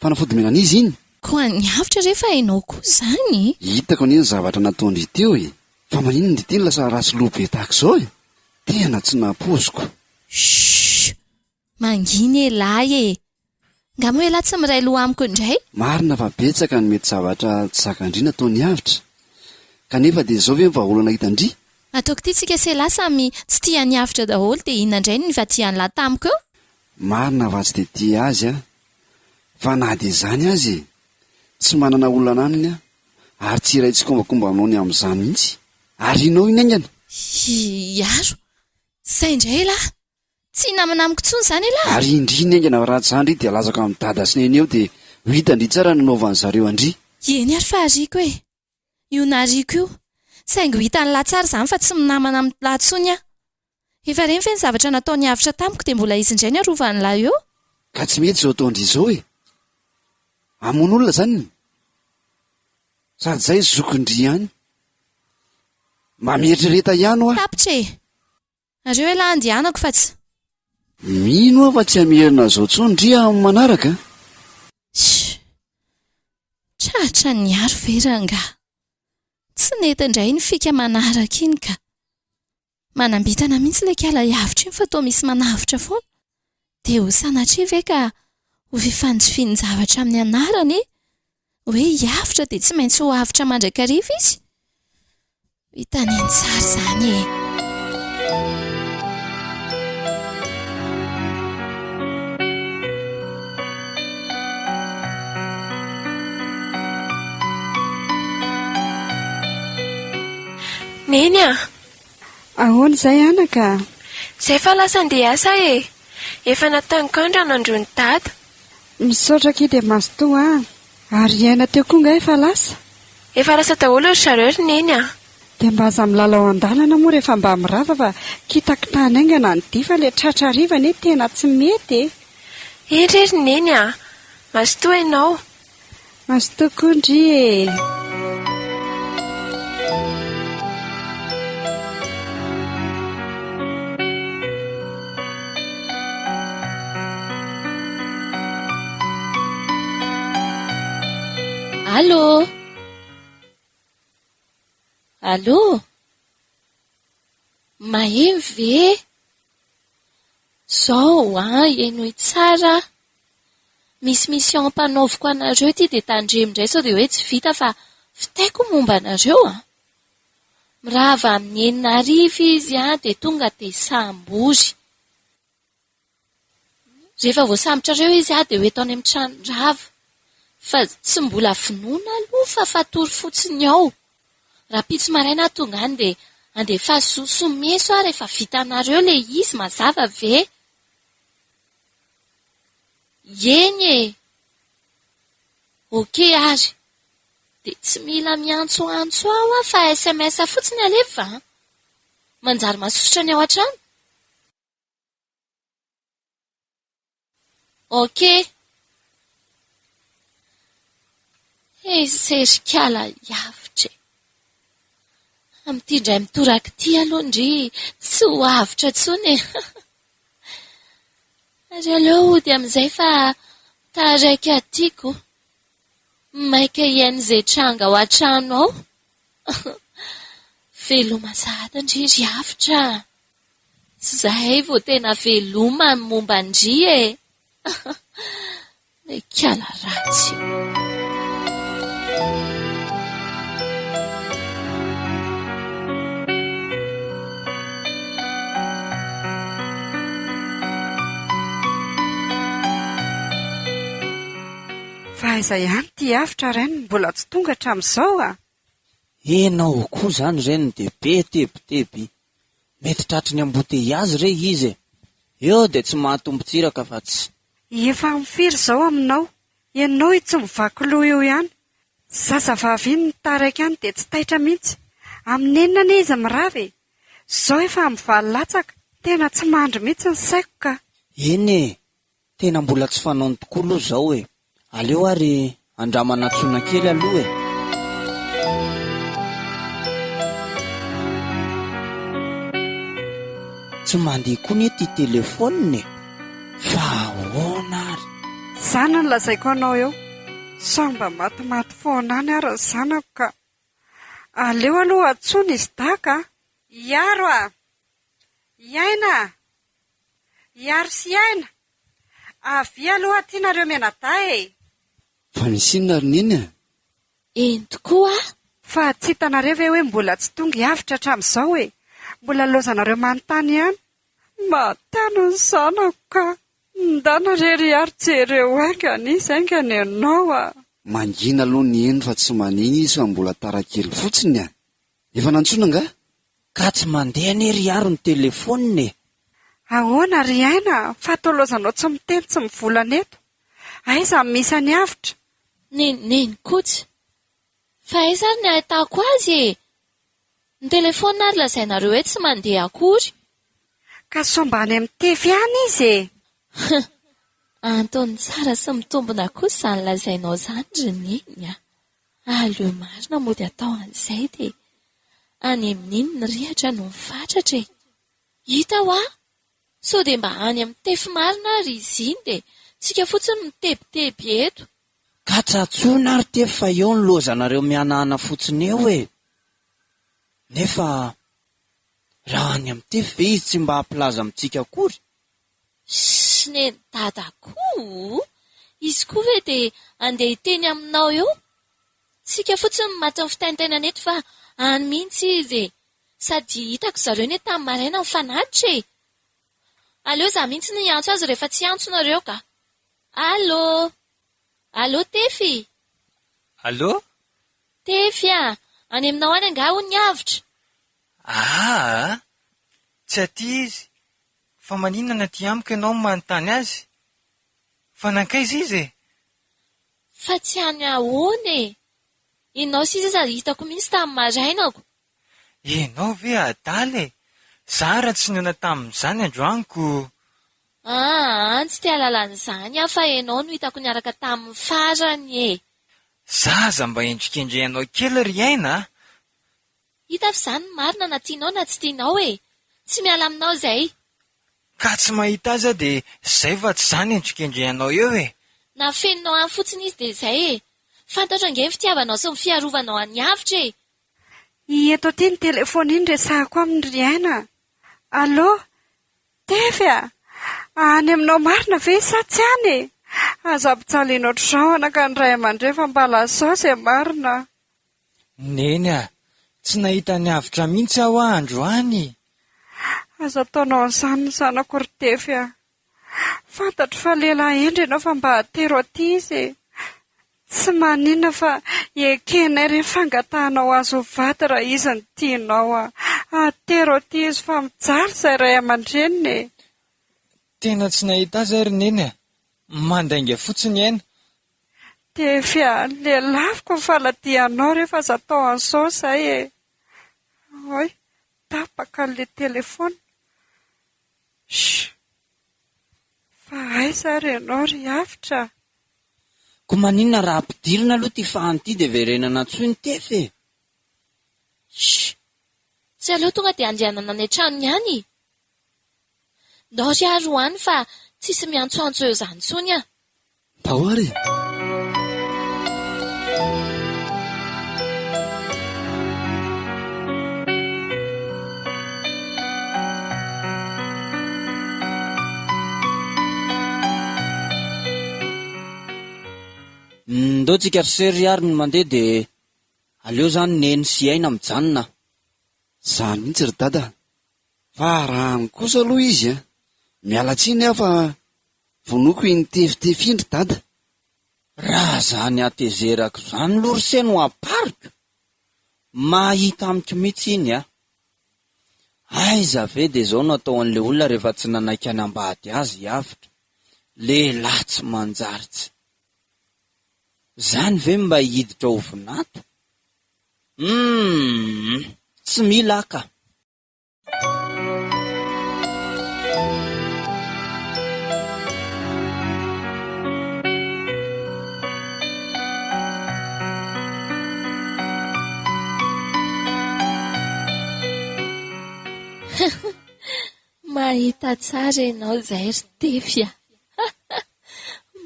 Fanafody omena an'iza iny? Koa niavotra re fa ianao koa izany e! Hitako anie ny zavatra nataon-dry teo e! Fa maninona ndry ity no lasa ratsy loha be tahaka izao e? Tena tsy nampoiziko. Shh! Mangina elah e! Nga moa elah tsy miray loha amiko indray? Marina fa betsaka ny mety zavatra tsy zakan-dry nataon'i Avotra. Kanefa dia izao ve ny vahaolana hitan-dry? Ataoko ity tsika sy elah samy tsy tia an'i Avotra daholo dia inona indray no nivadihan'lah tamiko eo? Marina fa tsy dia tia azy aho. Fa na dia izany aza e! Tsy manana olana aminy aho ary tsy hiray tsikombakomba aminao ny amin'izany mihitsy. Arianao iny haingana! Hiaro! Izay indray elah! Tsy hinamana amiko intsony izany elah! Ary indry iny haingana fa raha tsy izany ndry dia lazako amin'i dada sy neny eo dia ho hitan-dry tsara ny nanaovan'ny zareo an-dry. Eny ary fa ariako e! Io nariako io. Saingy ho hitan'lah tsara izany fa tsy minamana amin'lah intsony aho. Efa reny ve ny zavatra nataon'i Avotra tamiko dia mbola izy indray ny arovan'ilahy eo? Ka tsy mety izao ataon-dry izao e! Hamono olona izany? Sady izay zokin-dry ihany. Mba mieritrereta ihany hoa. Tapitra e! Nareo elah andehanako fa tsy. Mino aho fa tsy hamerina an'izao intsony ndry amin'ny manaraka a! Shh! Tratran'ny aro ve rangaha? Tsy nety indray iny fika manaraka iny ka! Manam-bintana mihitsy ilay kala hiavotra iny fa toa misy manavotra foana. Dia ho sanatria ve ka ho fifandrifian-javatra amin'ny anarana e? Hoe hiavotra dia tsy maintsy ho avotra mandrakariva izy? Ho hitany eny tsara izany e! Neny a! Ahoana izay anaka? Izay fa lasa andeha hiasa e! Efa nataon'i Kandra nandroa ny dada. Misaotra akia dia mazotoa an! Ary i Aina teo koa nga efa lasa? Efa lasa daholo ry zareo ry Neny a! Dia mba aza milalao an-dalana moa rehefa mba mirava fa kitakitahana haingana ny dia fa ilay tratra hariva anie tena tsy mety e! Eny re ry Neny a! Mazotoa ianao! Mazotoa koa ndry e! Allô? Allô? Maheno ve? Zao an, henoy tsara aho. Misy mission ampanaoviko anareo ity dia tandremo indray sao dia hoe tsy vita fa fitaiko ny momba anareo an! Mirava amin'ny enina hariva izy an dia tonga dia sambory. Rehefa voasambotrareo izy an dia ho eto any amin'ny trano rava. Fa tsy mbola vonoina aloha fa fatory fotsiny ao. Rahampitso maraina aho tonga any dia andefaso someso aho rehefa vitanareo ilay izy, mazava ve? Eny e! Ok ary. Dia tsy mila miantsoantso aho aho fa sms fotsiny alefa an! Manjary masosotra ny ao an-trano. Ok. He serikala hiavotra e! Amin'ity indray mitoraka ity aloha ndry tsy ho avotra intsony e! Ary aleo hody amin'izay fa taraiky aty ko. Maika hihaino izay tranga ao an-trano ao. Veloma sahady ndry ry avotra a! Zay vao tena veloma ny momba an-dry e! Ilay kiala ratsy io. Fa aiza ihany ity avotra rainy mbola tsy tonga hatramin'izao a! Enao koa zany reniny dia be tebiteby Mety tratry ny embouteillage re izy e! Eo dia tsy mahatombo-tsiraka fa tsy. Efa amin'ny firy izao aminao? Ianao io tsy mivaky loha eo ihany. Zazavavy iny mitaraiky any dia tsy taitra mihitsy. Amin'ny enina anie izy mirava e! Izao efa amin'ny valo latsaka. Tena tsy mandry mihitsy ny saiko ka. Eny e! Tena mbola tsy fanaony tokoa aloha izao e! Aleo ary andramana antsoina kely aloha e! Tsy mandeha koa anie ity telephone e! Fa ahoana ary? Izany no lazaiko anao eo. Sao mba matimaty foana any ary ny zanako ka. Aleo aloha antsoina izy daka a! Hiaro a! Hiaina a! Hiaro sy hiaina! Avia aloha aty nareo mianadahy e! Fa misy inona ry Neny a? Eny tokoa a! Fa tsy hitanareo ve hoe mbola tsy tonga i Avotra hatramin'izao e! Mbola laozanareo manontany ihany. Mahatany ny zanako ka! Ndana re ry Aro jereo haingana izy haingana ianao a! Mangina aloha Neny fa tsy manina izy fa mbola tara kely fotsiny a! Efa nantsoina angaha? Ka tsy mandeha anie ry Aro ny telephone e! Ahoana ry Aina fa toa laozanao tsy miteny tsy mivolana eto? Aiza no misy an'i Avotra? Neny neny kotsy! Fa aiza ary ny ahitako azy e? Ny telephone ary lazainareo hoe tsy mandeha akory. Ka sao mba any amin'ny tefy any izy e! Huh! Antony tsara sy mitombina kosa izany lazainao izany ry Neny a! Aleo marina mody atao an'izay dia any amin'iny ny rihatra no mifatratra e! Hita hoa! Sao dia mba any amin'ny tefy marina ary izy iny dia tsika fotsiny mitebiteby eto. Ka tsatsoina ary tefy fa eo ny lozanareo mihanahana fotsiny eo e! Nefa raha any amin'ny tefy ve izy tsy mba hampilaza amintsika akory? Shh neny dada koa o! Izy koa ve dia andeha hiteny aminao eo? Tsika fotsiny no matin'ny fitaintainana eto fa any mihitsy izy e! Sady hitako zareo anie tamin'ny maraina nifanatitra e! Aleo za mihitsy no hiantso azy rehefa tsy hiantso nareo ka! Allô! Allô Tefy! Allô! Tefy a! Any aminao any angaha hono ny avotra? Aa! Tsy aty izy! Fa maninona ny aty amiko ianao no manontany azy? Fa nankaiza izy e? Fa tsy any ahoana e! Ianao sy izy aza hitako mihitsy tamin'ny marainako. Ianao ve adala e! Za raha tsy nihaona tamin'izany androany ko. Aa, tsy te hahalala an'izany aho fa ianao no hitako niaraka taminy farany e! Za aza mba endrikendrehanao kely ry Aina a! Hita fa izany ny marina na tianao na tsy tianao e! Tsy miala aminao izay. Ka tsy mahita azy aho dia izay fa tsy izany endrikendrehanao eo e! Nafeninao any fotsiny izy dia izay e! Fantatro ange ny fitiavanao sy ny fiarovanao an'i Avotra e! Eto aty ny telephone iny resahako aminy ry Aina a! Allô! Tefy a! Any aminao marina ve sa tsy any e? Aza ampijaliana ohatr'izao anaka ny ray aman-dreny fa mba lazao izay marina a! Neny a! Tsy nahita ny avotra mihitsy aho hoa androany. Aza ataonao an'izany ny zanako ry Tefy a! Fantatro fa lehilahy hendry ianao fa mba atero aty izy e! Tsy maninona fa ekenay re ny fangatahanao azy ho vady raha izy no tianao a! Atero aty izy fa mijaly izay ray aman-dreniny e! Tena tsy nahita azy aho ry Neny a! Mandainga fotsiny i Aina. Tefy a! Lelafiko ny faladianao re fa aza atao an'izao izay e! Oay! Tapaka ilay telefaonina. Shh! Fa aiza ary ianao ry Avotra a? Ko maninona raha ampidirina aloha ity fahana ity dia verenana antsoy ny tefy e! Shh! Tsy aleo tonga dia andehanana any an-tranony any? Ndao ry ary ho any fa tsisy miantsoantso eo izany intsony ah! Tao ary e! Ndao tsika ry sery ary no mandeha dia aleo zany neny sy aina mijanona. Zany mihitsy ry dada a! Fa raha any kosa aloha izy a! Miala tsiny aho fa Vonoiko iny tefitefy iny ry dada. Raha zany hatezerako zany aloha ry se no ampariko, mahita amiko mihitsy iny a! Aiza ve de zao no atao an'le olona rehefa tsy nanaiky hanambady azy i Avotra? Lehilahy tsy manjary tsy. Zany ve mba hiditra ho vinanto? Humm! Tsy mila aho ka! Mahita tsara ianao izay ry Tefy a!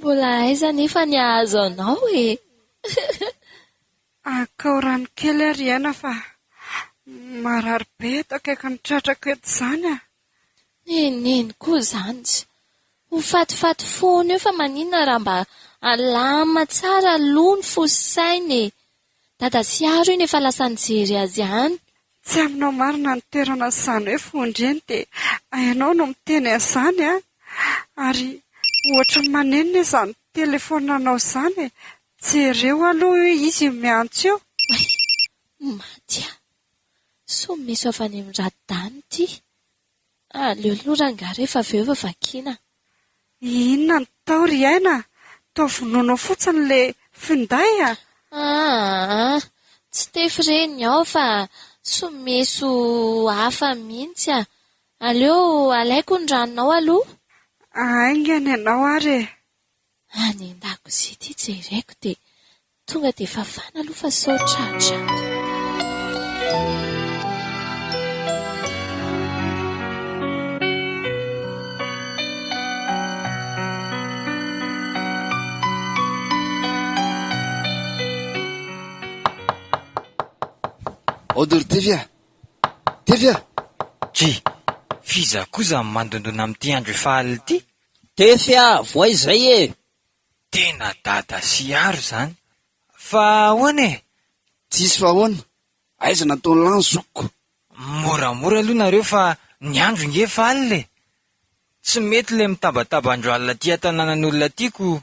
Mbola aiza anefa ny hahazo anao e! Akao rano kely ary Aina fa marary be eto akaikin'ny tratrako eto izany a! Neneny koa izany tsy ho fatifaty foana eo fa maninona raha mba alama tsara aloha ny fo sy saina e! Dada sy Aro iny efa lasa nijery azy any. Tsy aminao marina ny toerana izany hoe fon-dreny dia hainao no miteny an'izany a! Ary ohatran'ny manenina izany telefaoninanao izany e! Jereo aloha hoe iza io miantso io. Oay! Maty aho! Soa meso avy any amin'ny Radany ity. Aleo aloha rangahy rehefa avy eo vao vakiana. Inona no tao ry Aina? Toa vonoinao fotsiny ilay finday a! Aa! Tsy tefy re ny ao fa someso hafa mihitsy a! Aleo alaiko ny ranonao aloha. Haingana ianao ary e! Any an-dakozia ity jereko dia tonga dia fafana aloha fa sao tratra ato. Ao ry Tefy a! Tefy a! Dry! F'iza koa izany mandondona amin'ity andro efa alina ity? Tefy a! Voay izay e! Tena dada sy Aro izany. Fa ahoana e? Tsisy fa ahoana? Aiza nataon'lah ny zokiko? Moramora aloha nareo fa ny andro nge efa alina e! Tsy mety le mitabataba andro alina aty an-tanànan'olona aty ko!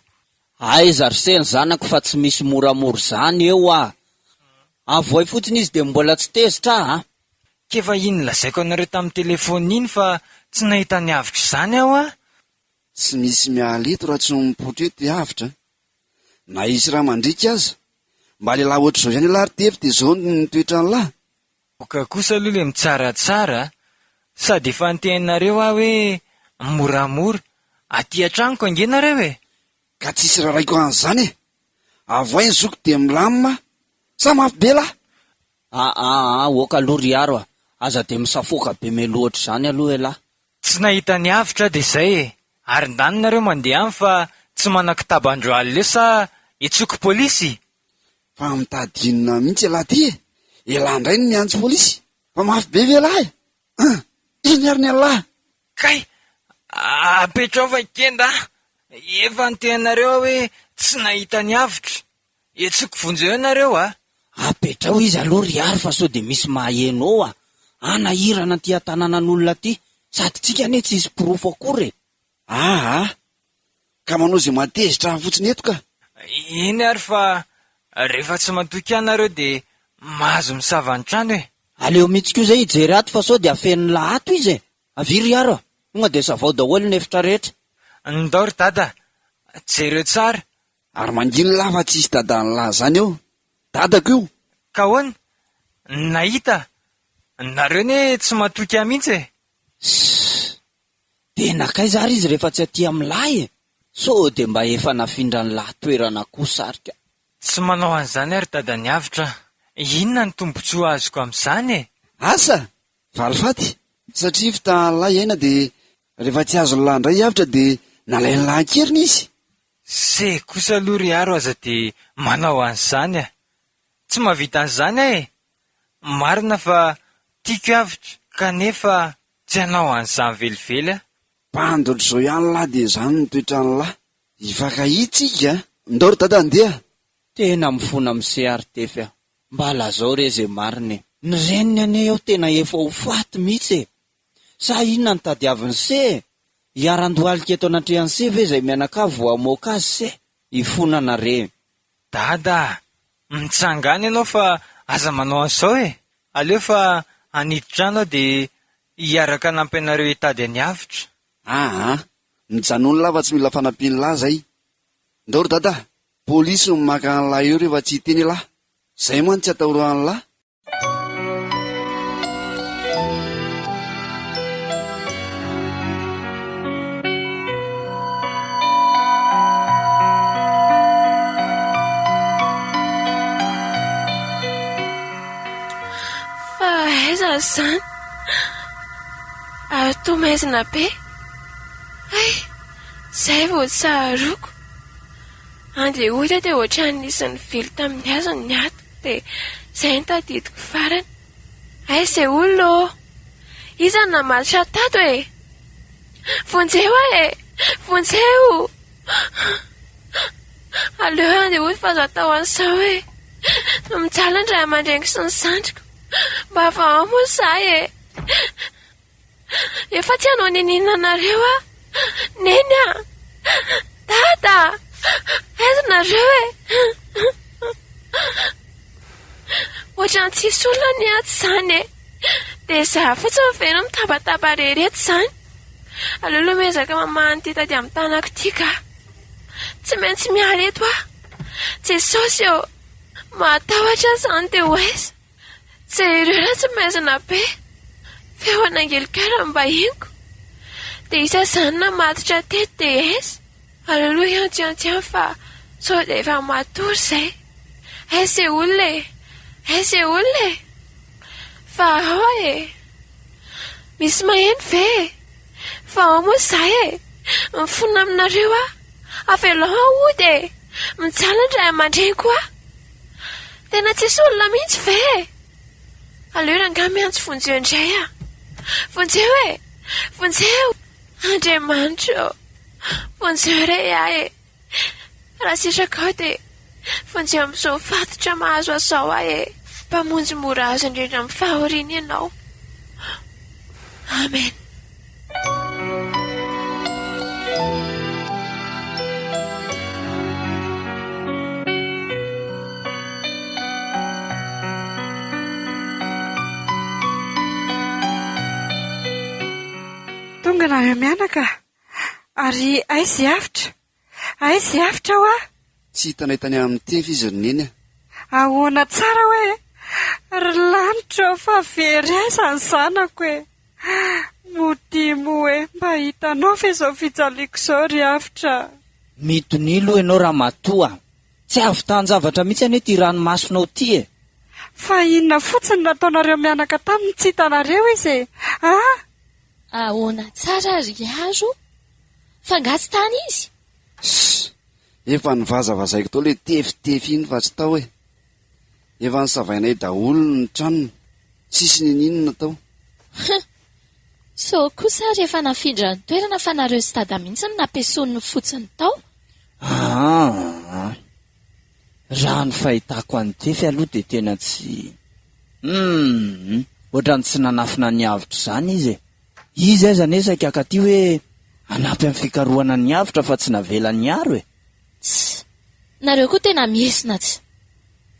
Aiza ry se ny zanako fa tsy misy moramora izany eo ah! Avoay fotsiny izy dia mbola tsy tezitra ah! K'efa iny lazaiko anareo tamin'ny telephone iny fa tsy nahita ny avotra izany aho ah! Tsy misy miala eto raha tsy mipoitra eto i Avotra a! Na hisy rà mandriaka aza, mba lehilahy ohatr'izao ihany ialahy ry Tefy dia izao ny toetran'lah! Oka kosa aloha le mitsaratsara a! Sady efa niteninareo aho hoe moramora, aty an-tranoko ange nareo e! Ka tsisy raraiko an'izany e! Avoay ny zoky dia milamina sa mafy be lah? Aa aa ok aloha ry Aro a! Aza dia misafoaka be mialoha ohatr'izany aloha elah. Tsy nahita ny avotra aho dia izay e! Ary ndany nareo mandeha any fa tsy manan-kitaba andro alina eo sa hetsoko polisy? Fa mitady inona mihitsy elah ty e? Elah indray no miantso polisy? Fa mafy be ve elah e? An! Iny ary ny an'lah! Kay! Apetrao fa kenda a! Efa niteninareo aho hoe tsy nahita ny avotra! Hetsiko vonjeo ianareo a! Apetrao izy aloha ry Aro fa sao dia misy maheno eo a! Hanahirana an'ity an-tanànan'olona ity, sady tsika anie tsy hisy porofo akory e! Aa! Ka manao izay mahatezitra ahy fotsiny eto ka! Eny ary fa rehefa tsy matoky ahy nareo dia mahazo misava ny trano e! Aleo mihitsy koa izay hijery ato fa sao dia afenin'lah ato izy e! Avia ry Aro a! Tonga dia savao daholo ny efitra rehetra. Ndao ry Dada, jereo tsara Ary manginy lah fa tsisy dadan'lah zany eo, dadako io. Ka ahoana? Nahita? Nareo anie tsy matoky ahy mihitsy e! Ssss! Dia nankaiza ary izy rehefa tsy aty amin'lah e? Sao dia mba efa nafindran'lah toerana kosa ary ka. Tsy manao an'izany ary dadan'i Avotra a! Inona ny tombontsoa azoko amin'izany e? Asa! Valifaty! Satria fitahan'lah i Aina dia rehefa tsy azon'lah indray i Avotra dia nalain'lah an-keriny izy. Se kosa aloha ry Aro aza dia manao an'izany a! Tsy mahavita an'izany aho e! Marina fa tiako i Avotra kanefa tsy hanao an'izany velively aho. Bandy ohatr'izao ihany lahy dia izany ny toetran'lah. Hifankahita tsika a! Ndao ry dada andeha! Tena mifona amin'i se ary Tefy a! Mba lazao re ze marina e! Ny reniny anie eo tena efa ho faty mihitsy e! Sa inona no tadiavin'i se e? Hiaran-dohalika eto anatrehan'i se ve izay mianakavy vao hamoaka azy se? Hifonana re. Dada a! Mitsangàna ianao fa aza manao an'izao e! Aleo fa hanidy trano aho dia hiaraka hanampy anareo hitady an'i Avotra. Aa! Mijanona lah fa tsy mila fanampian'lah zay. Ndao ry dada a! Polisy no maka an'lah eo rehefa tsy hiteny elah. Zay mantsy tsy atahoran'lah. Fa aiza izany? Ary toa maizina be. Hay, izay vao tsaroako. Andeha hody aho dia ohatran'ny nisy nivily tamin'ny hazo ny ato. Dia izay no tadidiko farany. Aiza izay olona ô? Iza no namatotra tato e? Vonjeo aho e! Vonjeo! Aleo handeha hody fa aza atao an'izao e! Mijaly ny ray aman-dreniko sy ny zandriko. Mba vahao moa izahay e! Efa tsy hanao niniana anareo aho. Neny a! Dada a! Aiza nareo e? Ohatran'ny tsisy olona anie ato izany e! Dia izaho fotsiny ve no mitabataba irery eto izany? Aleo aloha miezaka mamaha an'ity tady amin'ny tanako ity ka! Tsy maintsy miala eto aho! Jesosy ô! Mahatahotra aho izany dia ho aiza? Jereo raha tsy maizina be. Feo an'Angelikara no mba henoko. Dia iza izany namatotra teto dia aiza? Aleo aloha hiantsoantso ihany fa sao dia efa matory izay. Aiza izay olona e? Aiza izay olona e? Fa ao e! Misy maheno ve e? Fa ao moa izaho e! Mifona aminareo aho. Avelao aho hody e! Mijaly ny ray aman-dreniko aho. Tena tsisy olona mihitsy ve e? Aleo rangahy miantso vonjeo indray ah! Vonjeo e! Vonjeo! Andriamanitra ô! Vonjeo re ahy e! Raha sitrakao dia vonjeo amin'izao fatotra mahazo ahy izao aho e! Mpamonjy mora azo indrindra amin'ny fahoriana Ianao. Amen. Tonga nareo mianaka ary aiza i Avotra? Aiza i Avotra hoa? Tsy hitanay tany amin'ny tefy izy ry Neny a! Ahoana tsara hoe? Ry lanitra ô fa very aiza ny zanako e! Modia moa e! Mba hitanao ve izao fijaliako izao ry Avotra a! Mitonia aloha ianao ramatoa a! Tsy hahavitan-javatra mihitsy anie ity ranomasonao ity e! Fa inona fotsiny no nataonareo mianaka taminy tsy hitanareo izy e! A! Ahoana tsara ry Aro? Fa angaha tsy tany izy? Ssss! Efa nivazavazaiko tao ilay tefitefy iny fa tsy tao e! Efa nosavainay daholo ny tranony, tsisy ninininona tao. Hum! Sao kosa ary efa nafindra ny toerana fa nareo sy dada mihitsy no nampiesoniny fotsiny tao? Aa! Raha ny fahitako an'i Tefy aloha dia tena tsy. Humm! Ohatran'ny tsy nanafina ny avotra izany izy e! Izy aza anie saika hakaty hoe hanampy amin'ny fikarohana ny avotra fa tsy navelany hiaro e! Tss! Nareo koa tena miesona tsy.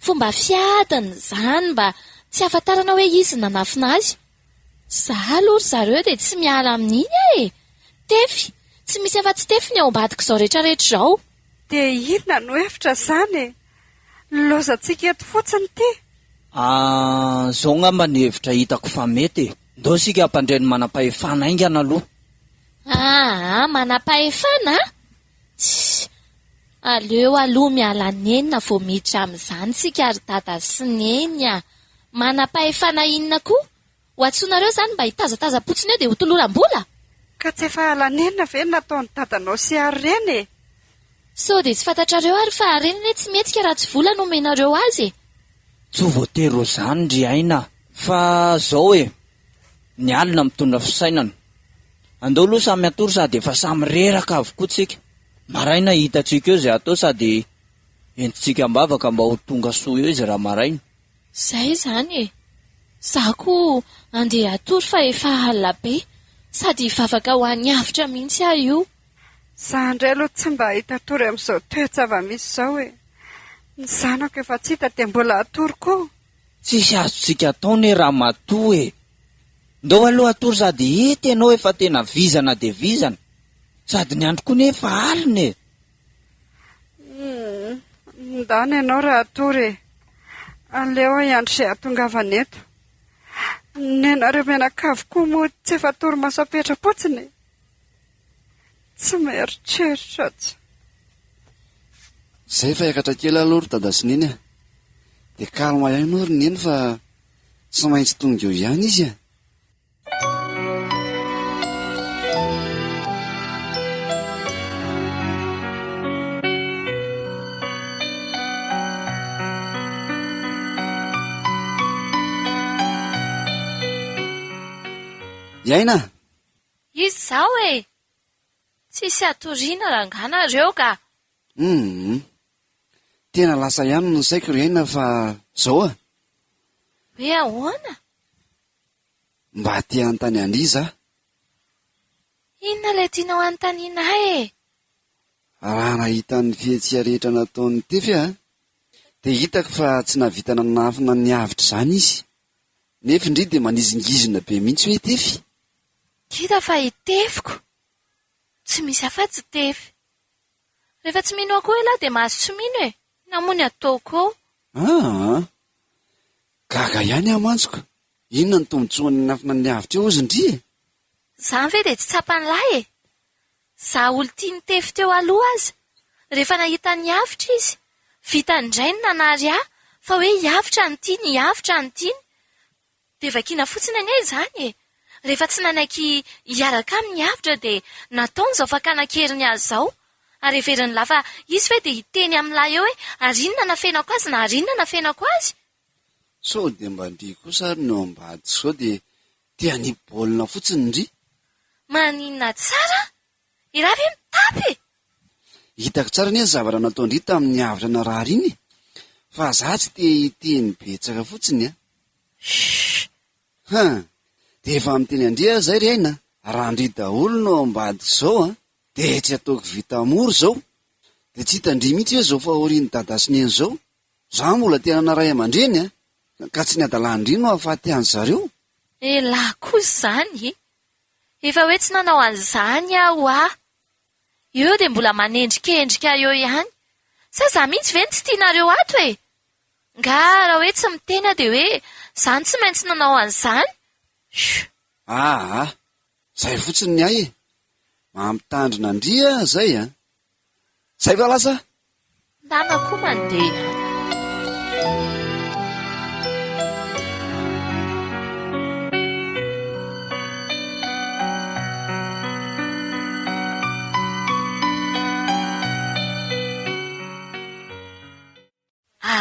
Fomba fiadiny izany mba tsy hahafantarana hoe izy no nanafina azy. Za aloha ry zareo dia tsy miala amin'iny aho e! Tefy! Tsy misy afa-tsy Tefy ny ao ambadik'izao rehetrarehetra izao. Dia inona no hevitra izany e? Lozantsika eto fotsiny ity. Ah, izao angamba ny hevitra hitako fa mety e! Ndao isika hampandre ny manam-pahefana haingana aloha. Aa, manam-pahefana? Tssy! Aleo aloha miala nenina vao miditra amin'izany isika ry dada sy neny a! Manam-pahefana inona koa? Ho antsoinareo izany mba hitazatazam-potsiny eo dia hotoloram-bola? Ka tsy efa ala nenina ve ny nataon'i dadanao sy Hary ireny e? Sao dia tsy fantatrareo ary fa harena anie tsy mihetsika raha tsy vola no omenareo azy e! Tsy ho voatery ho izany ry Aina a! Fa zao e! Ny alina mitondra fisainana. Andao aloha samy hatory sady efa samy reraka avokoa tsika. Maraina hitantsika eo izay atao sady entintsika am-bavaka mba ho tonga soa eo izy raha maraina. Zay izany e! Za koa andeha hatory fa efa alina be, sady hivavaka ho an'i Avotra mihitsy aho io. Za indray aloha tsy mba hahita tory amin'izao toe-java-misy izao e! Ny zanako efa tsy hita dia mbola hatory koa? Tsisy azontsika atao ne ramatoa e! Ndao aloha hatory sady hety ianao efa tena vizana dia vizana, sady ny andro koa ne efa alina e! Humm, ndana ianao raha hatory e! Aleo aho hiandry izay hahatongavana eto. Nenareo mianakavy koa moa tsy efa torimaso apetra-potsiny e! Tsy mieritreritra tsy. Zay fa hiakatra kely aloha ry dada sy neny a! Dia calme ihany aloha ry neny fa tsy maintsy tonga eo ihany izy a! Iaina! Iza izao e? Tsisy hatoriana rangahy nareo ka! Humm. Tena lasa ihany ny saiko ry Aina fa zao a! Hoe ahoana? Mba te hanontany an-dry za. Inona ilay tianao hanontaniana ahy e? Raha nahita ny fihetsika rehetra nataon'i Tefy aho dia hitako fa tsy nahavita nanafina ny avotra izany izy. Nefa ndry dia manizingizina be mihitsy hoe Tefy. Hita fa i Tefiko. Tsy misy afa-tsy Tefy. Rehefa tsy mino ahy koa ialahy dia mahazo tsy mino e! Inona moa ny ataoko eo? Aa! Gaga ihany aho mantsy ko! Inona no tombotsoan'ny hanafina ny avotra eo hozy ndry e? Zany ve dia tsy tsapan'lahy e? Za olon-tian'i Tefy teo aloha aza, rehefa nahita an'i Avotra izy, vitany indray ny nanary ahy fa hoe i Avotra no tiany, i Avotra no tiany. Dia vakiana fotsiny anie izany e! Rehefa tsy nanaiky hiaraka aminy i Avotra dia nataony izao fakana an-keriny azy izao. Ary heverin'lah fa izy ve dia hiteny amin'lah eo hoe ary inona nafenako azy na ary inona nafenako azy? Sao dia mba ndry kosa ary ny ao ambadika izao dia te hanipy baolina fotsiny ndry? Maninona tsara? I raha ve mitapy e? Hitako tsara anie ny zavatra nataon-dry tamin'ny avotra narary iny e! Fa za tsy te hiteny betsaka fotsiny a! Chut! Han! Dia efa miteny an-dry aho izay ry aina a! Raha ndry daholo no ao ambadika izao a! Dia tsy ataoko vita mora izao! Dia tsy hitan-dry mihitsy ve izao fahorian'i dada sy neny izao? Za mbola te hanana ray aman-dreny a! Ka tsy ny hadalan-dry no hahafaty an-dry zareo? Elah koa izany e! Efa hoe tsy nanao an'izany aho hoa! Eo dia mbola manendrikendrika eo ihany. Sa za mihitsy ve no tsy tianareo ato e? Nga raha hoe tsy miteny aho dia hoe za no tsy maintsy nanao an'izany? Chut! Aa! Zay fotsiny ny ahy e! Mampitandrina an-dry aho zay a! Zay va lasa? Ndana koa mandeha.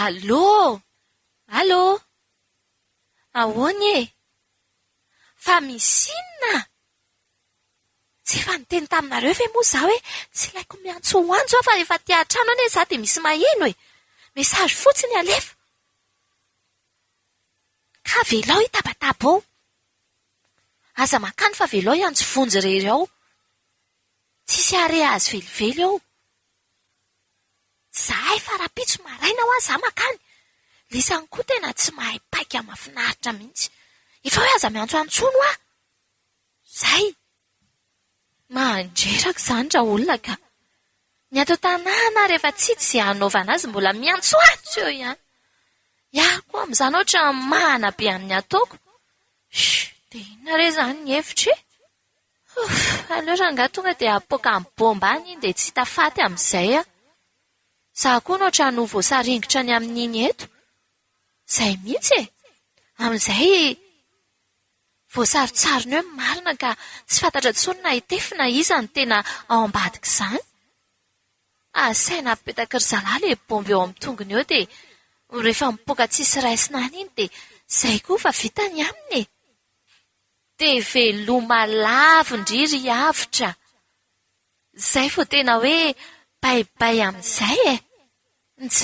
Allô! Allô! Ahoana e? Fa misy inona? Tsy efa niteny taminareo ve moa za hoe tsy ilaiko miantsoantso aho fa rehefa aty an-trano anie za dia misy maheno e! Message fotsiny alefa. Ka avelao hitabataba ao. Aza mankany fa avelao hiantso vonjy irery ao. Tsisy hahare azy velively eo. Zahay fa rahampitso maraina hoa za makany. Lisany koa tena tsy mahay paika mahafinaritra mihitsy. Efa hoe aza miantsoantso intsony hoa. Zay! Mandreraka izany raolona ka! Ny ato an-tanàna ary efa tsy hita izay hanaovana azy mbola miantsoantso eo ihany. Iaho koa amin'izany ohatran'ny mahana be amin'ny ataoko. Shh! Dia inona re izany ny hevitra e? Ouf! Aleo rangahy tonga dia apoaka amin'ny bomba any iny dia tsy hita faty amin'izay aho. Izaho koa no ohatran'ny ho voasaringotra ny amin'iny eto. Izay mihitsy e! Amin'izay Voasarontsarona eo ny marina ka tsy fantatra intsony na i Tefy na iza no tena ao ambadik'izany. Asaina apetaky ry zalahy ilay bomba eo amin'ny tongony eo dia rehefa mipoaka tsisy raisina any iny dia izay koa fa vita ny aminy e! Dia veloma lavo ndry ry avotra! Izay vao tena hoe bay bay amin'izay e! Nts.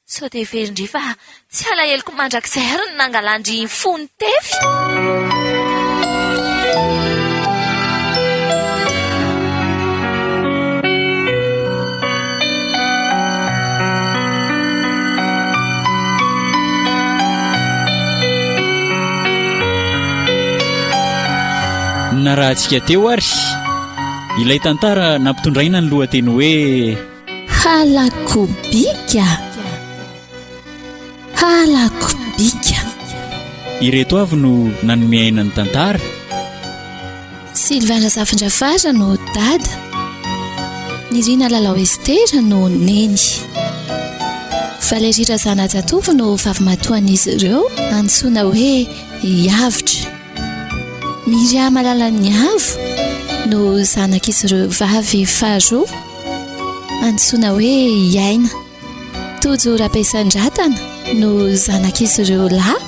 Sao dia heverin-dry fa tsy alaheloko mandrakizay ary ny nangalan-dry iny fony tefy? Narahantsika teo ary ilay tantara nampitondraina ny lohateny hoe Halako bika, halako bika. Ireto avy no nanome aina ny tantara. Sylvain Razafindrafara no dada. Nirina Lalao Estera no neny. Valérie Razanajatovo no vavimatoan'izy ireo antsoina hoe Iavotra. Myria Malalaniavo no zanak'izy ireo vavy faharoa, antsoina hoe Iaina. Tojo Rabesandratana no zanak'izy ireo lahy,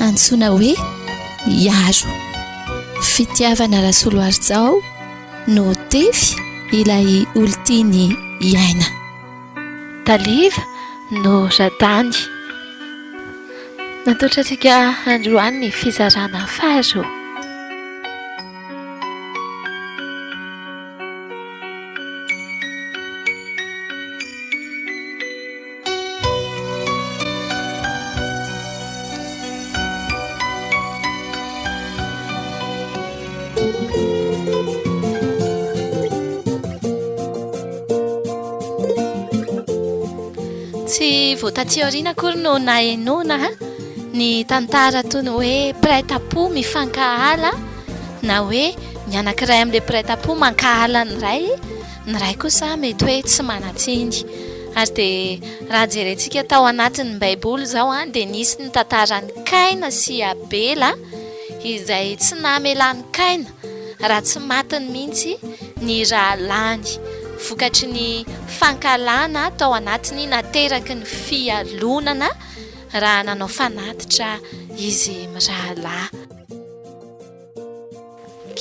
antsoina hoe Iaro. Fitiavana Rasoloarijao no Tefy ilay olon-tiany Iaina. Taliva no Radany. Natolotra antsika androany ny fizarana faharoa. Tsy vao taty aoriana akory no nahenoana. Ny tantara toy ny hoe mpiray tampo mifankahala na hoe ny anankiray amin'ilay mpiray tampo mankahala ny iray, ny iray kosa mety hoe tsy manan-tsiny. Ary dia raha jerentsika tao anatin'ny Baiboly izao dia nisy ny tantaran'i Kaina sy Abela izay tsy namelan'i Kaina raha tsy matiny mihitsy ny rahalahiny vokatry ny fankahalana tao anatiny nateraky ny fialonana raha nanao fanatitra izy mirahalahy.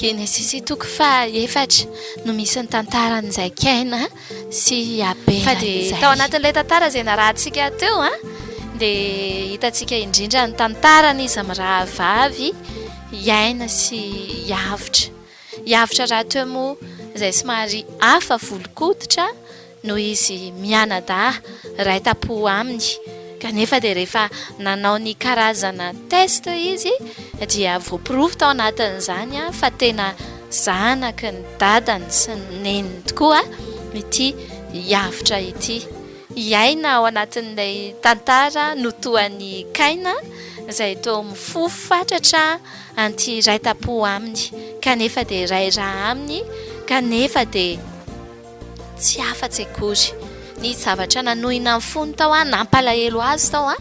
Genesisy toko faha-efatra no misy ny tantaran'izay Kaina sy Abela Fa dia izay. tao anatin'ilay tantara izay narahantsika teo dia hitantsika indrindra ny tantaran'izy mirahavavy hiaina sy hiavotra. Hiavotra rahateo moa izay somary hafa volon-koditra noho izy mianadahy ray tampo aminy kanefa dia rehefa nanao ny karazana test izy dia voaporofo tao anatin'izany fa tena zanaky ny dadany sy ny neniny tokoa ity Iavotra ity. I Aina ao anatin'ilay tantara no toa an'i Kaina izay toa mifoha fatratra an'ity ray tampo aminy kanefa dia ray rà aminy kanefa dia Tsy afa-tsy akory. Ny zavatra nanohina ny fony tao an, nampalahelo azy tao an,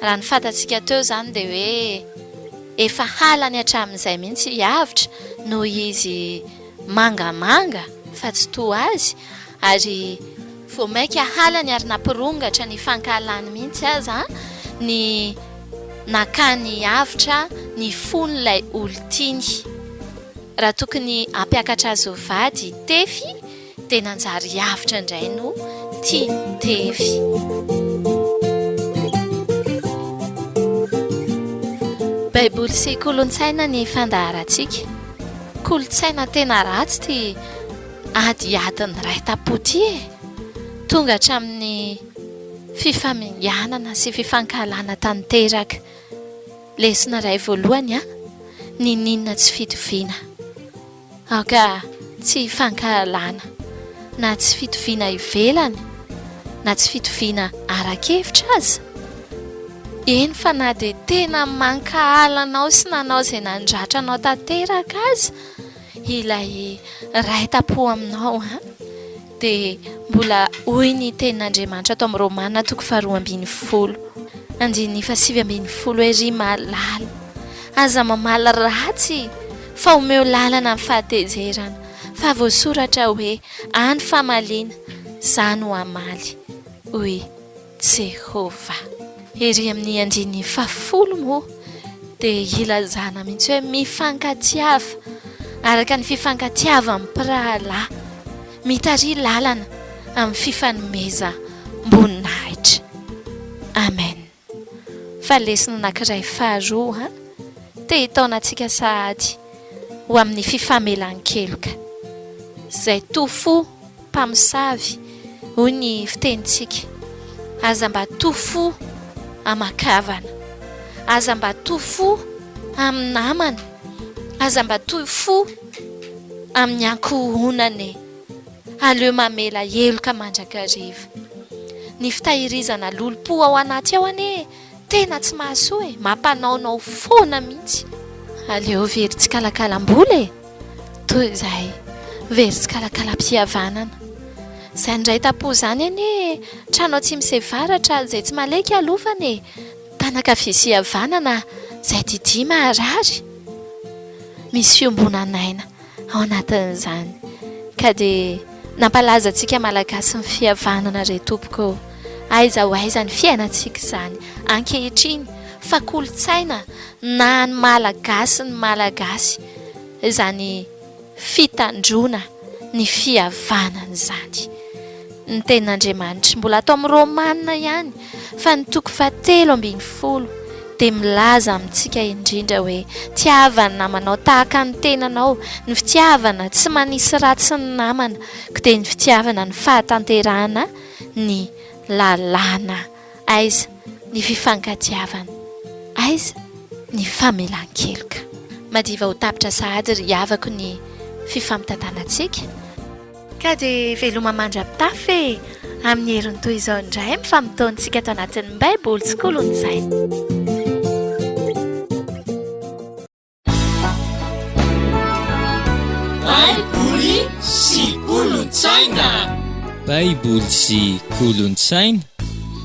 raha ny fantatsika teo izany dia hoe efa halany hatramin'izay mihitsy i Avotra noho izy mangamanga fa tsy toa azy ary vao mainka halany ary nampirongatra ny fankahalany mihitsy aza ny nakany Avotra ny fon'ilay olon-tiany. Raha tokony hampiakatra azy ho vady i Tefy dia nanjary avotra indray no tian'i Tefy. Baiboly sy kolontsaina ny fandaharantsika. Kolontsaina tena ratsy ity adiadin'ny ray tampo ity e! Tonga hatramin'ny fifaminganana sy fifankahalana tanteraka. Lesona iray voalohany a, Niniana tsy fitoviana. Aoka tsy hifankahalana, na tsy fitoviana ivelany, na tsy fitoviana ara-kevitra aza. Eny fa na dia tena mankahala anao sy nanao izay nandratra anao tanteraka aza ilay ray tampo aminao an! Dia mbola hoy ny tenin'Andriamanitra ato amin'ny Romana toko faharoa ambinifolo, andininy fahasivy ambinifolo hoe, Ry malala, aza mamaly ratsy, fa omeo lalana ny fahatezerana, fa voasoratra hoe, Any famaliana, Izaho no hamaly, hoy Jehovah. Ery amin'ny andininy fahafolo moa dia ilazana mihitsy hoe mifankatiava araka ny fifankatiavan'ny mpirahalahy, mitariha lalana amin'ny fifanomezam-boninahitra. Amen. Fa lesona anankiray faharoa te hitaona antsika sahady ho amin'ny fifamelan-keloka. Izay to fo mpamosavy hoy ny fitenintsika, aza mba to fo aman-kavana, aza mba to fo amin'ny namana, aza mba to fo amin'ny ankohonana e! Aleo mamela heloka mandrakariva. Ny fitahirizana lolompo ao anaty ao anie tena tsy mahasoa e, mampanaonao foana mihitsy. Aleo very tsikalakalam-bola e! Toy izay very tsikalakalam-pihavanana. Izany iray tampo izany anie trano atsimo sy avaratra izay tsy maleky alofana e! Mpanakavia sy havanana izay didia maharary. Misy fiombonan'aina ao anatin'izany. Ka dia nampalaza antsika Malagasy ny fihavanana re tompoko ô! Aiza ho aiza ny fiainantsika izany ankehitriny fa kolontsaina na ny Malagasy ny Malagasy izany fitandroana ny fihavanana izany. Ny tenin'Andriamanitra mbola ato amin'ny Romana ihany fa ny toko fahatelo ambinifolo dia milaza amintsika indrindra hoe tiava ny namanao tahaka ny tenanao, ny fitiavana tsy manisy ratsy ny namana, ko dia ny fitiavana ny fahatanterahana ny lalàna. Aiza ny fifankatiavana? Aiza ny famelan-keloka? Madiva ho tapitra sahady ry havako ny fifampitantanantsika. Ka dia veloma mandra-pitafa e! Amin'ny heriny toy izao indray mifamotoantsika ato anatin'ny Baiboly tsy kolon'izay. Baiboly sy kolontsaina.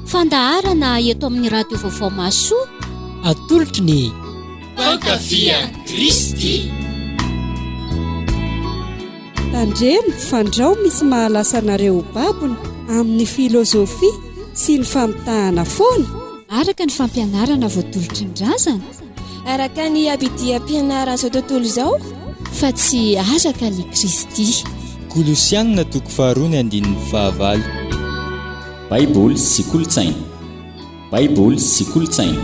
Fandaharana eto amin'ny Radio Vaovao Mahasoa. Atolotry ny Mpankafy an'i Kristy. Tandremo fandrao misy mahalasa anareo ho babony amin'ny filozofia sy ny famitahana foana. Araka ny fampianarana voatolotry ny razana. Araka ny abidiam-pianaran'izao tontolo izao. Fa tsy araka an'i Kristy. Kolosiana toko faharoa ny andininy fahavalo. Baiboly sy kolontsaina. Baiboly sy kolontsaina.